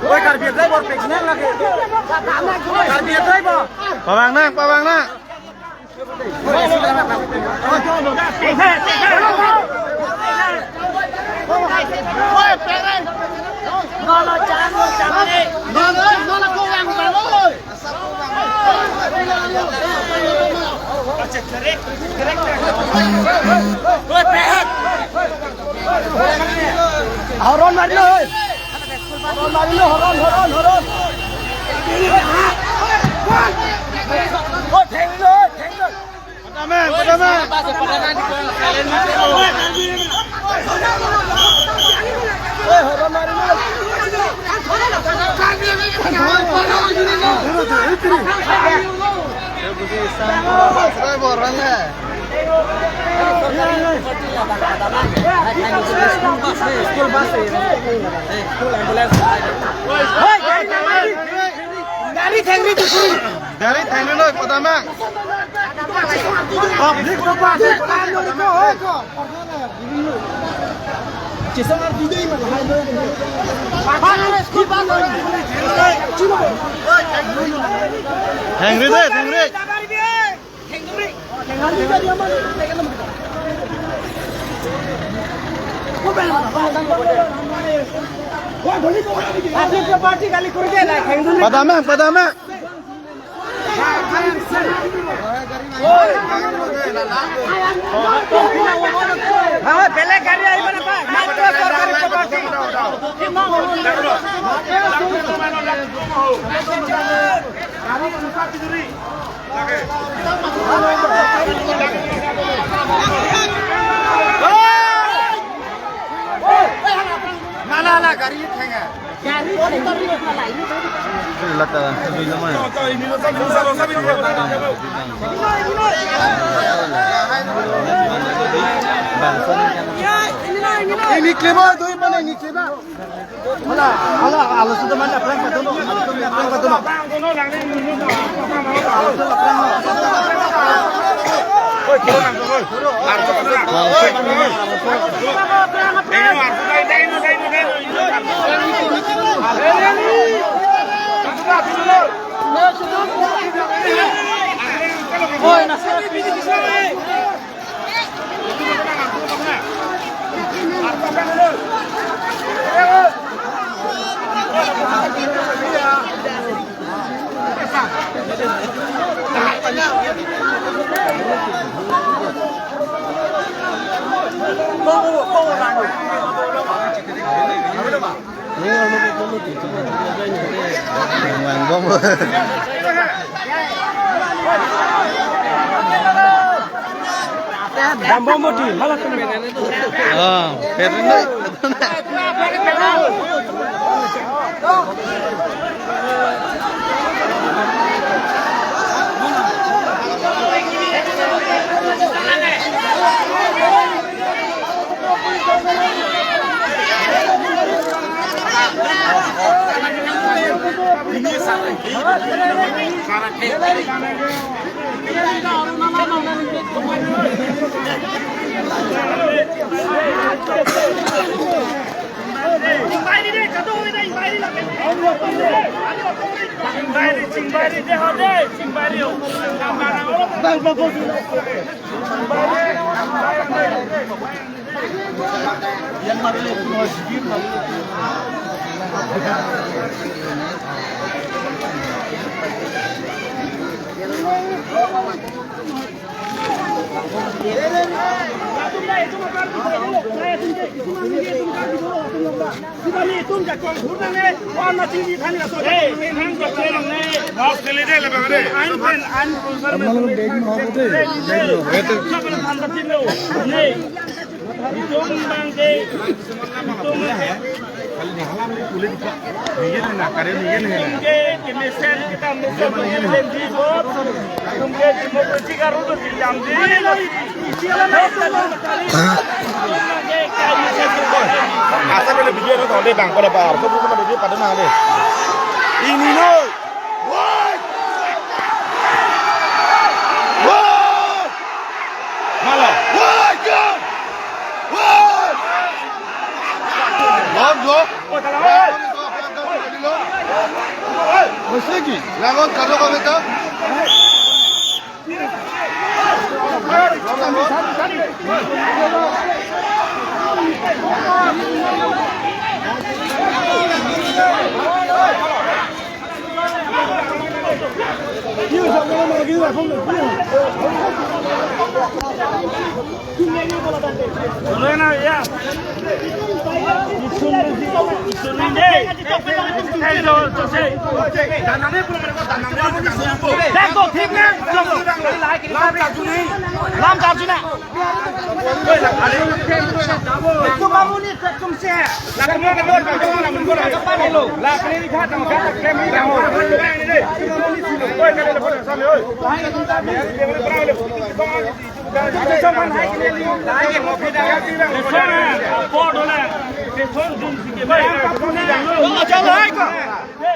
Oi, Karbi driver, pek nang lagi. Karbi driver. Pabang nang, pabang nang. Horn marilo, oi. Horn marilo, horn, horn, horn. Oi, thenglo, thenglo. Padamang, padamang. Oi, horn marilo. Driver, oi. School bus, eh. School ambulance. Gari thengri tu. Gari thengri lo, padamang. Public to public. Thengri de, thengri. Padamang, padamang. Oi, beleg gari ahi mana, Pak? Matro sorkari property. Nala, nala, gari thenga. Ini klima, doi mana ini klima? Hala, hala, hala sudah mana, prank patu, hala sudah mana, prank patu. Dambomoti, malah kena. Ah, pernah. Asa pele video itu tadi bang pada bar. Sebelum pada video pada mana deh? Ini no. Woi! Woi! Malah. Woi, John! Woi! Lawan, Jo. Woi, kalah, woi. Lawan, Jo. Woi, lagi. Lawan, kado kami tak?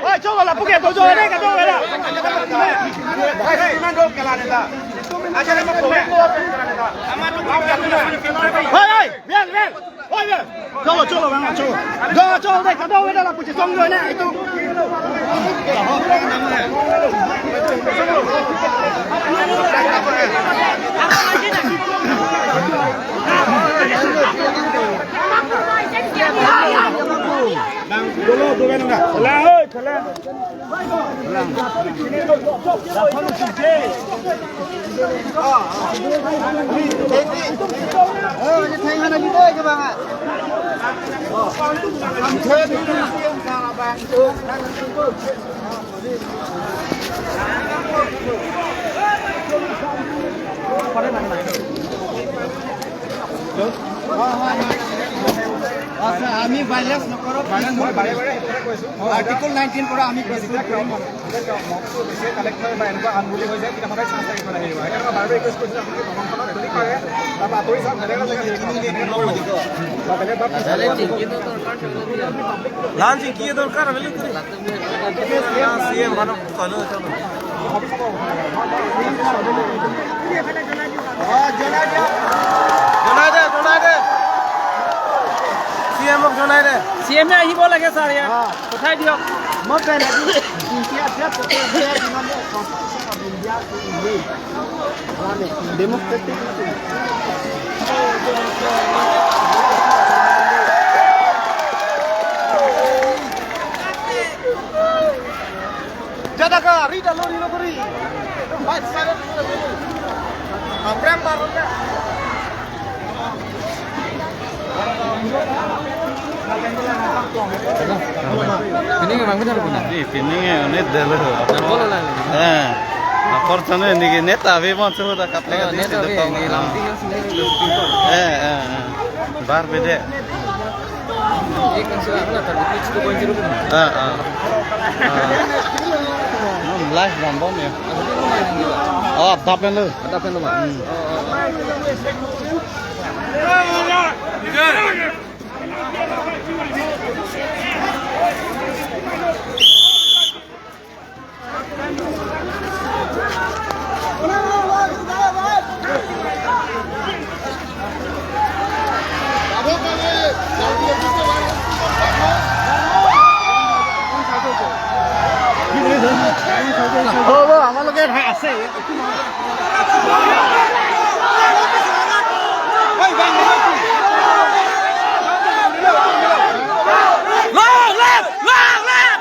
Oi, cholo, lapu ke dojo, ere, kado, ere. Oi, oi, bien, bien. Oi, bien. Cholo, cholo, venga, cholo. Jo, cholo, de, kado, ere, lapu chesong jo, ne, itu. Dolo, dolo, dolo. Salah, oi, salah. আচ্ছা, আমি ভাইলেন্স নকৰো। Article nineteen পৰা আমি প্ৰেছ কৰিম। কালেক্ট হয় বা এনেকুৱা আনবুলি হৈ যায়, তেতিয়া সদায় চান্স থাকিব লাগে। সেইকাৰণে মই বাৰে বাৰে ৰিকুৱেষ্ট কৰিছোঁ, আপোনালোকে দলংখনত যদি পাৰে, তাৰপৰা আঁতৰি চাওক, বেলেগ এটা জেগাত হেৰি কৰক। বা বেলেগ বা লাঞ্চ কি দৰকাৰ বুলি কৰি? চি এম মানুহ তলে। জনাই দে, জনাই দে। চি এমক জনাই দে। চি এম এ আহিব লাগে ছাৰ ইয়াত। অ। পঠাই দিয়ক। মই পেলাই দিম। ইণ্ডিয়া যে পঠাই দিয়া, যিমান যে constitution of India to India. Democratic. Jadaka, rida lori lori. Baik, saya. Amrem baru ya. Pining ke bang benar puna. Di pining ke unit dulu. Nang bolo lang. Eh. Apor sana ni ke net ave mon sudah kaplek. Oh, net ave, ni lamting yang sini. Eh, eh, eh. Bar bede. Ini kan sudah kena target pitch two point zero pun. Ah, ah. Ah. Hmm, live bom bom ya. Maksudnya lu main gila. Oh, adap kan lu. Adap kan lu, Mas? Hmm. Oh, oh, oh. Long live! Long live!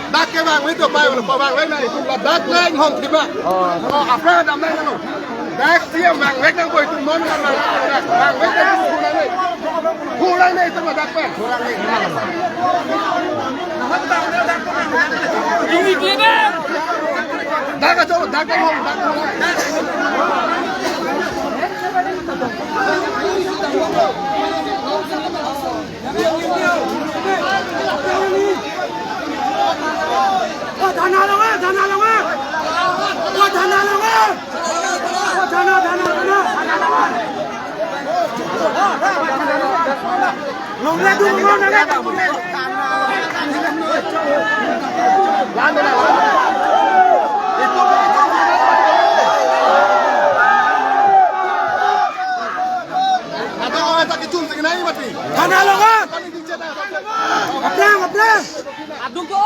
Dak ke bang, itu bang, bang, bang, itu dak lain hong tiba. Oh, apa dam lain lo? Dak siam bang, bang, bang, itu mon kan bang, bang, bang, itu kurang ni. Kurang ni itu dak bang. Ini dia bang. Dak aja, dak hong, dak hong. Oh, dhana longa, dhana longa. Oh, dhana longa. Oh, dhana, dhana, dhana, dhana longa. Longle du, longle du. Dhana longa. Aplang, aplang. Adung ko.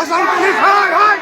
Assam Police, hai, hai!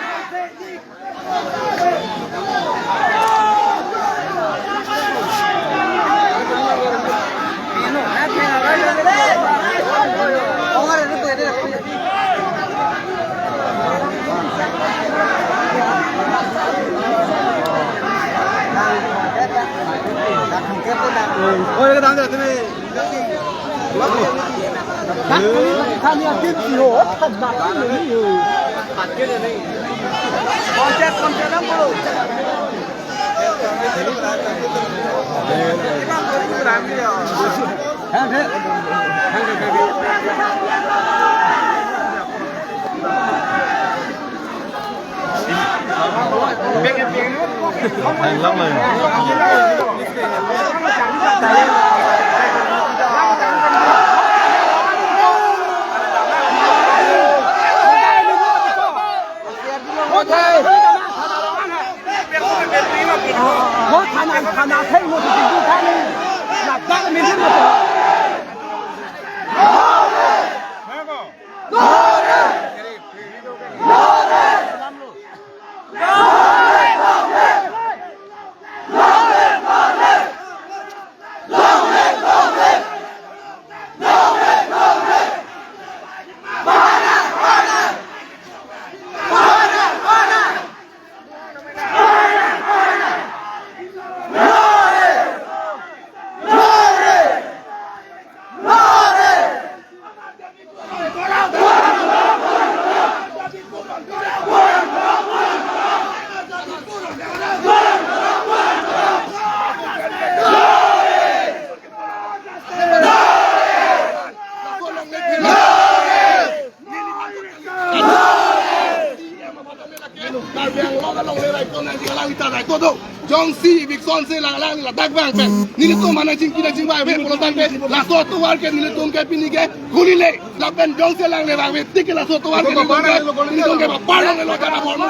Karbi Anglong along le raikot nangji alang ita raikot do. Jongsi eviction si lang lang ladak bang pen nelitum mana chingki nangchingvai ave pulo tangte laso atovar ke nelitum ke pini ke huli le lapen jongsi lang le bang ave tik laso atovar ke nelitum ke, nelitum ke bapar long le lo jana bor mo.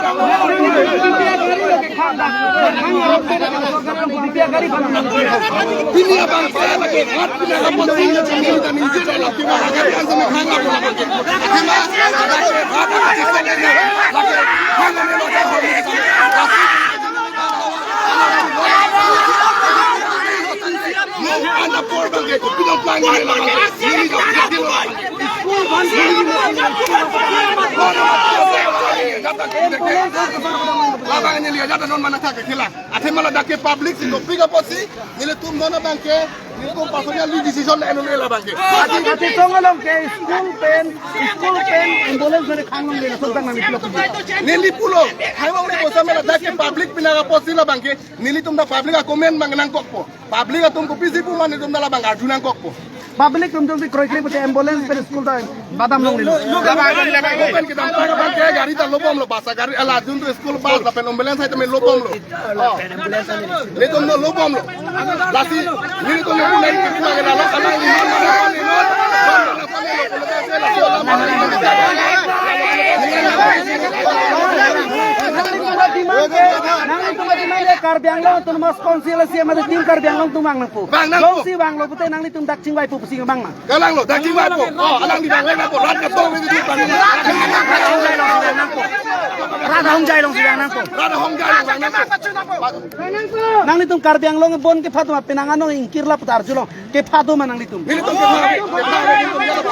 Pini abang saya lagi rat pina kapot sing kami kita minjir dalam pina akan yang sama khang apa lagi. Khang apa lagi. Khang apa lagi. Mo anda por bang ke kopi dong plang ni lang. Ni ni dong. Labang ni lihat jatuh non mana tak ke hilang. Athema ladak ke public si kopi kapot si nelitum non abang ke nelitum personal decision le anu le labang ke. Ati, ati song along ke school pen, school pen ambulance mane khang long le song tang nang nelitum. Neli pulo, hai wang le bosa mela dak ke public pina kapot si labang ke nelitum ta public a comment mang nangkokpo. Public atum kopisi pu ma nelitum ta labang arju nangkokpo. Public atum jongsi kroikre pute ambulance pen school ta badam longle. Labang, labang open kedam ta labang ke gari ta lobomlo basa gari ala juntu school bus lapen ambulance hai tame lobomlo. Oh. Nelitum no lobomlo. Lasi nelitum no punai ke punai ke lalo alang ni non mana pan ni non. Nanglitum a-demand ke, nanglitum a-demand ke Karbi Anglong Autonomous Council si amade tim Karbi Anglong atum vang nangpo. Vang nangpo. Jongsi vanglo pute nanglitum dak chingvaipo pusi vang nang. Kalang lo, dak chingvaipo. Oh, alang di bang lain apo, rat katong ini di bang. Rat ahong jai long si vang nangpo. Rat ahong jai long vang nangpo. Nanglitum Karbi Anglong bon kepha do ma penang ano ingkir la putar julo. Kepha do ma nanglitum. Nelitum kepha.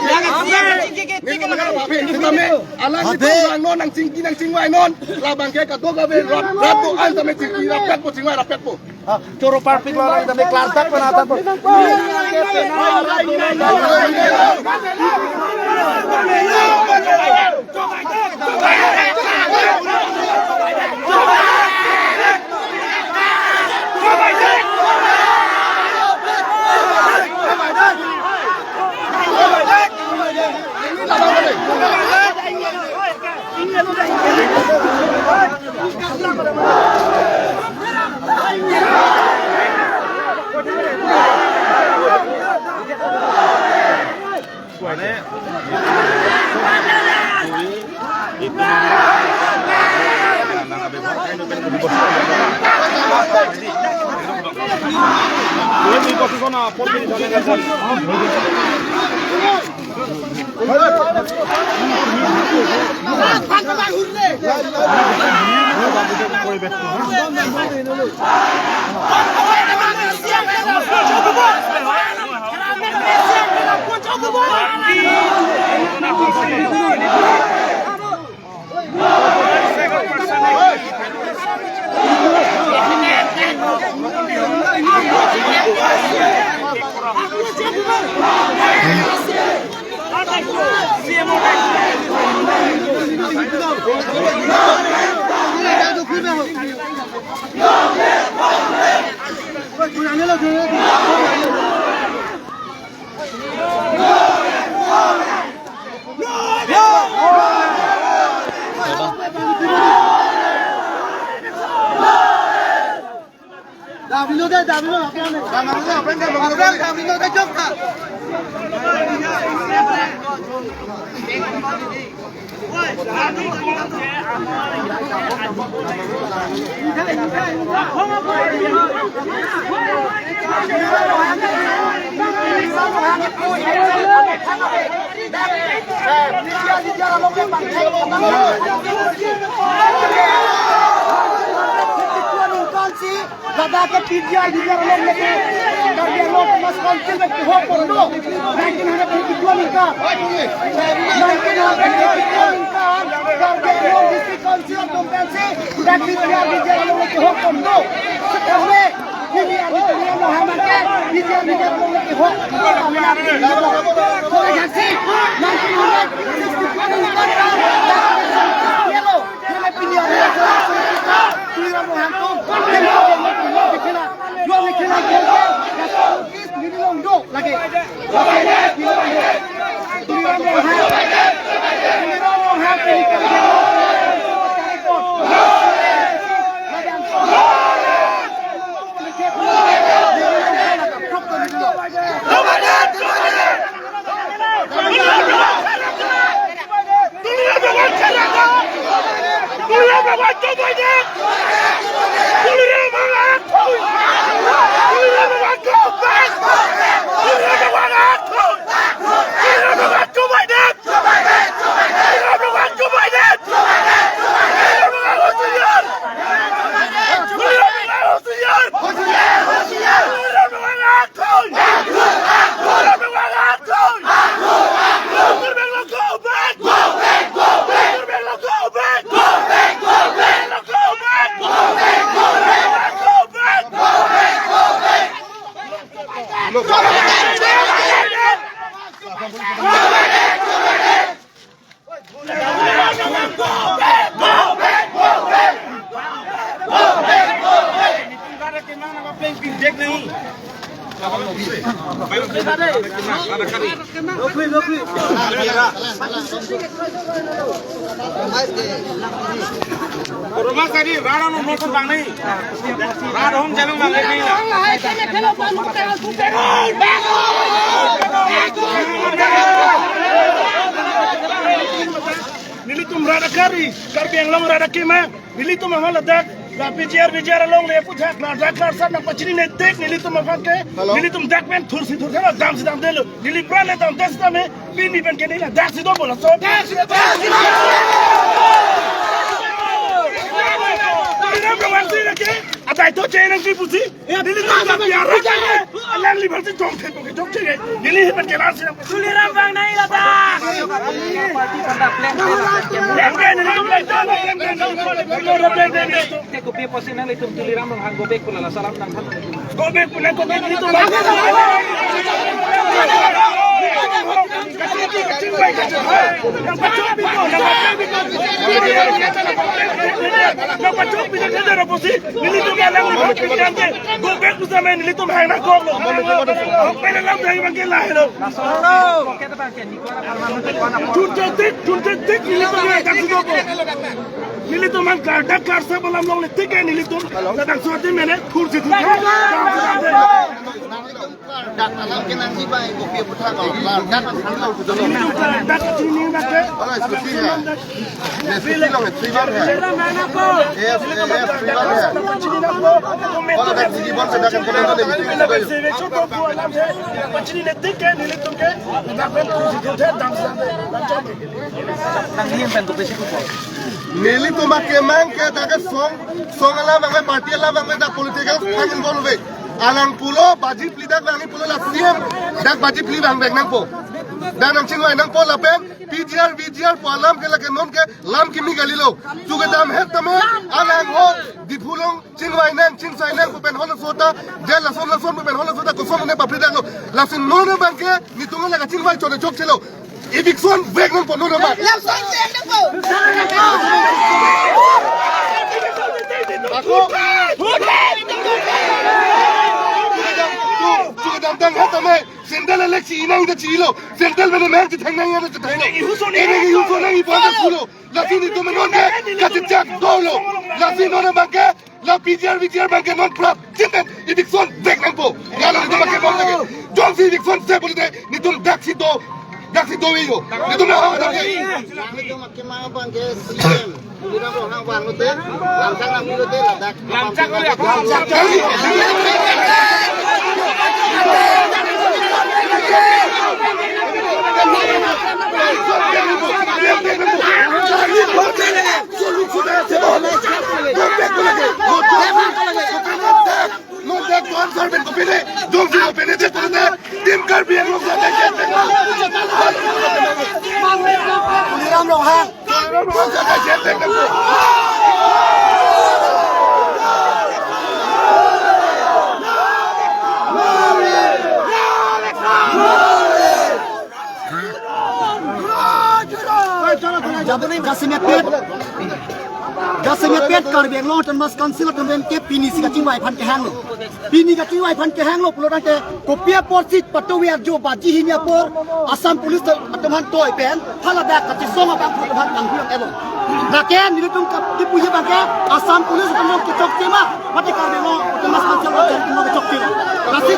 Nelitum kepha. Nelitum kepha. Alang nelitum vang non nangchingki nangchingvai non. Labang ke kadokave rat, rat do-an tame chingki rapetpo chingvai rapetpo. Ah, choro parpik lo lang tame klardak pen atan po. Davino de, davino, apran de. Apran, davino de, jok kha. Ladak ke P G R D P R along lake Karbi Anglong Autonomous Council ke kehok pon do. Nineteen hundred eighty-two aningkan. Nineteen hundred eighty-two aningkan Karbi Anglong District Council atum pensi dak P G R D P R along lake kehok pon do. Sekarang ini ada yang mau hamil ke P G R D P R along lake kehok. Kalau jadi nineteen hundred sixty-two aningkan. Yellow. Rumah tadi, rara no motor bang ni. Rara hom jalung bang ni. Nelitum rara kari, Karbi Anglong rara kema. Nelitum ahal ladak, la P G R, V G R along le puthak, la dak la sar nangpachini netik, nelitum aphan ke, Hello? Nelitum dak pen thursi thursi la damsi damdelo, neli pran le damde sitame, pini pen ke neli daksi do bola so. Daksi do, daksi do. Nelitum rara si ke, adai to chenang si pusi, nelitum la biar ke, alangli bangsi jong the, jong the, neli hebat ke la si. Tuliram bang nai lata. Te kopi apotsi nanglitum Tuliram Ronghang go back pu la, la salam nangthan. Go back pu na, go back pu na. Go back pu sa, nelitum hang na kok lo. Hang pen alam hang bang ke lahelo. Thunthetik, thunthetik, nelitum ladak si do bo. Nelitum an kar dak kar sa balam long le tik ke nelitum ladak so ati mene thursi thursi. Dak alam ke nangji bai kopi apotha ko. Dak alam ke nangji bai kopi apotha ko. Nelitum kar dak chini dak ke. Ola, scooty hai. Ye scooty long hai, three wheeler hai. Yes, yes, three wheeler hai. Ola, dak jiji bon se dak kan kono de. Pachini netik ke nelitum ke. Dak pen thursi thursi damsi damde. Nang him pen kopisi kupo. Nelitum akemang ke dak song, song alam abang, party alam abang, dak political thang involve. Alang pulo baji phli dak vangji pulo, la C M dak baji phli vangvek nangpo. Dak nangchingvai nangpo lapen P G R, V G R pu alam ke lake non ke lam kimi kalilo. Chuke dam het tame alang ho Diphu along chingvai nang, chingsai nang pu pen halaso ta, jel lason lason pu pen halaso ta, koson ne papri daklo. Lasi non abang ke, nelitum la kachingvai chot chokchelo. Eviction vek nangpo non abang. Eviction vek nangpo. Ako. Chuke dam, chuke dam tang hat tame, sandal elek chi nang ita chilo. Sandal mene mehang chithang nang ya chithang lo. Ene ke ihuso nang ipo anda pulo. Lasi nelitum non ke kachechak dolo. Lasi non abang ke la P G R V G R abang ke non prap. Chipen eviction vek nangpo. Lalu nelitum abang ke bom lagi. Jongsi eviction se bolite nelitum daksi do. Daksi do yo. Nelitum na hau dak ke. Nelitum akemang abang ke C M Tuliram Ronghang vanglote, lamchak nangpilote ladak. Lamchak ko ya, lamchak. Lo dak tuan sar pen kopine, jongsi kopine te pune, Team Karbi Anglong sa dak jet pen. Tuliram Ronghang. Tuliram Ronghang sa dak jet pen. Jasemet pet, jasemet pet Karbi Anglong Autonomous Council atum pen ke pini si kachingvai aphan kehanglo. Pini kachingvai aphan kehanglo pulo tangte kopi apotsi patuwi arjo baji hini apor Assam Police atum aphan toi pen haladak kachesong abang atum aphan tanghulang elo. Lake nelitum ke kipuji abang ke Assam Police atum kechokche ma, mate Karbi Anglong Autonomous Council atum kechokche ma. Lasi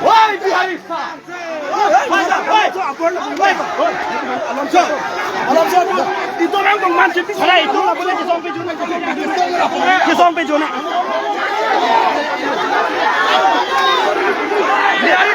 Oi, Bihari! Oi, oi, oi, oi, oi. Alam so, alam so. Ito lang tong man, sip. Aray, ito lang pala, kisong pe juna. Kisong pe juna. Bihari,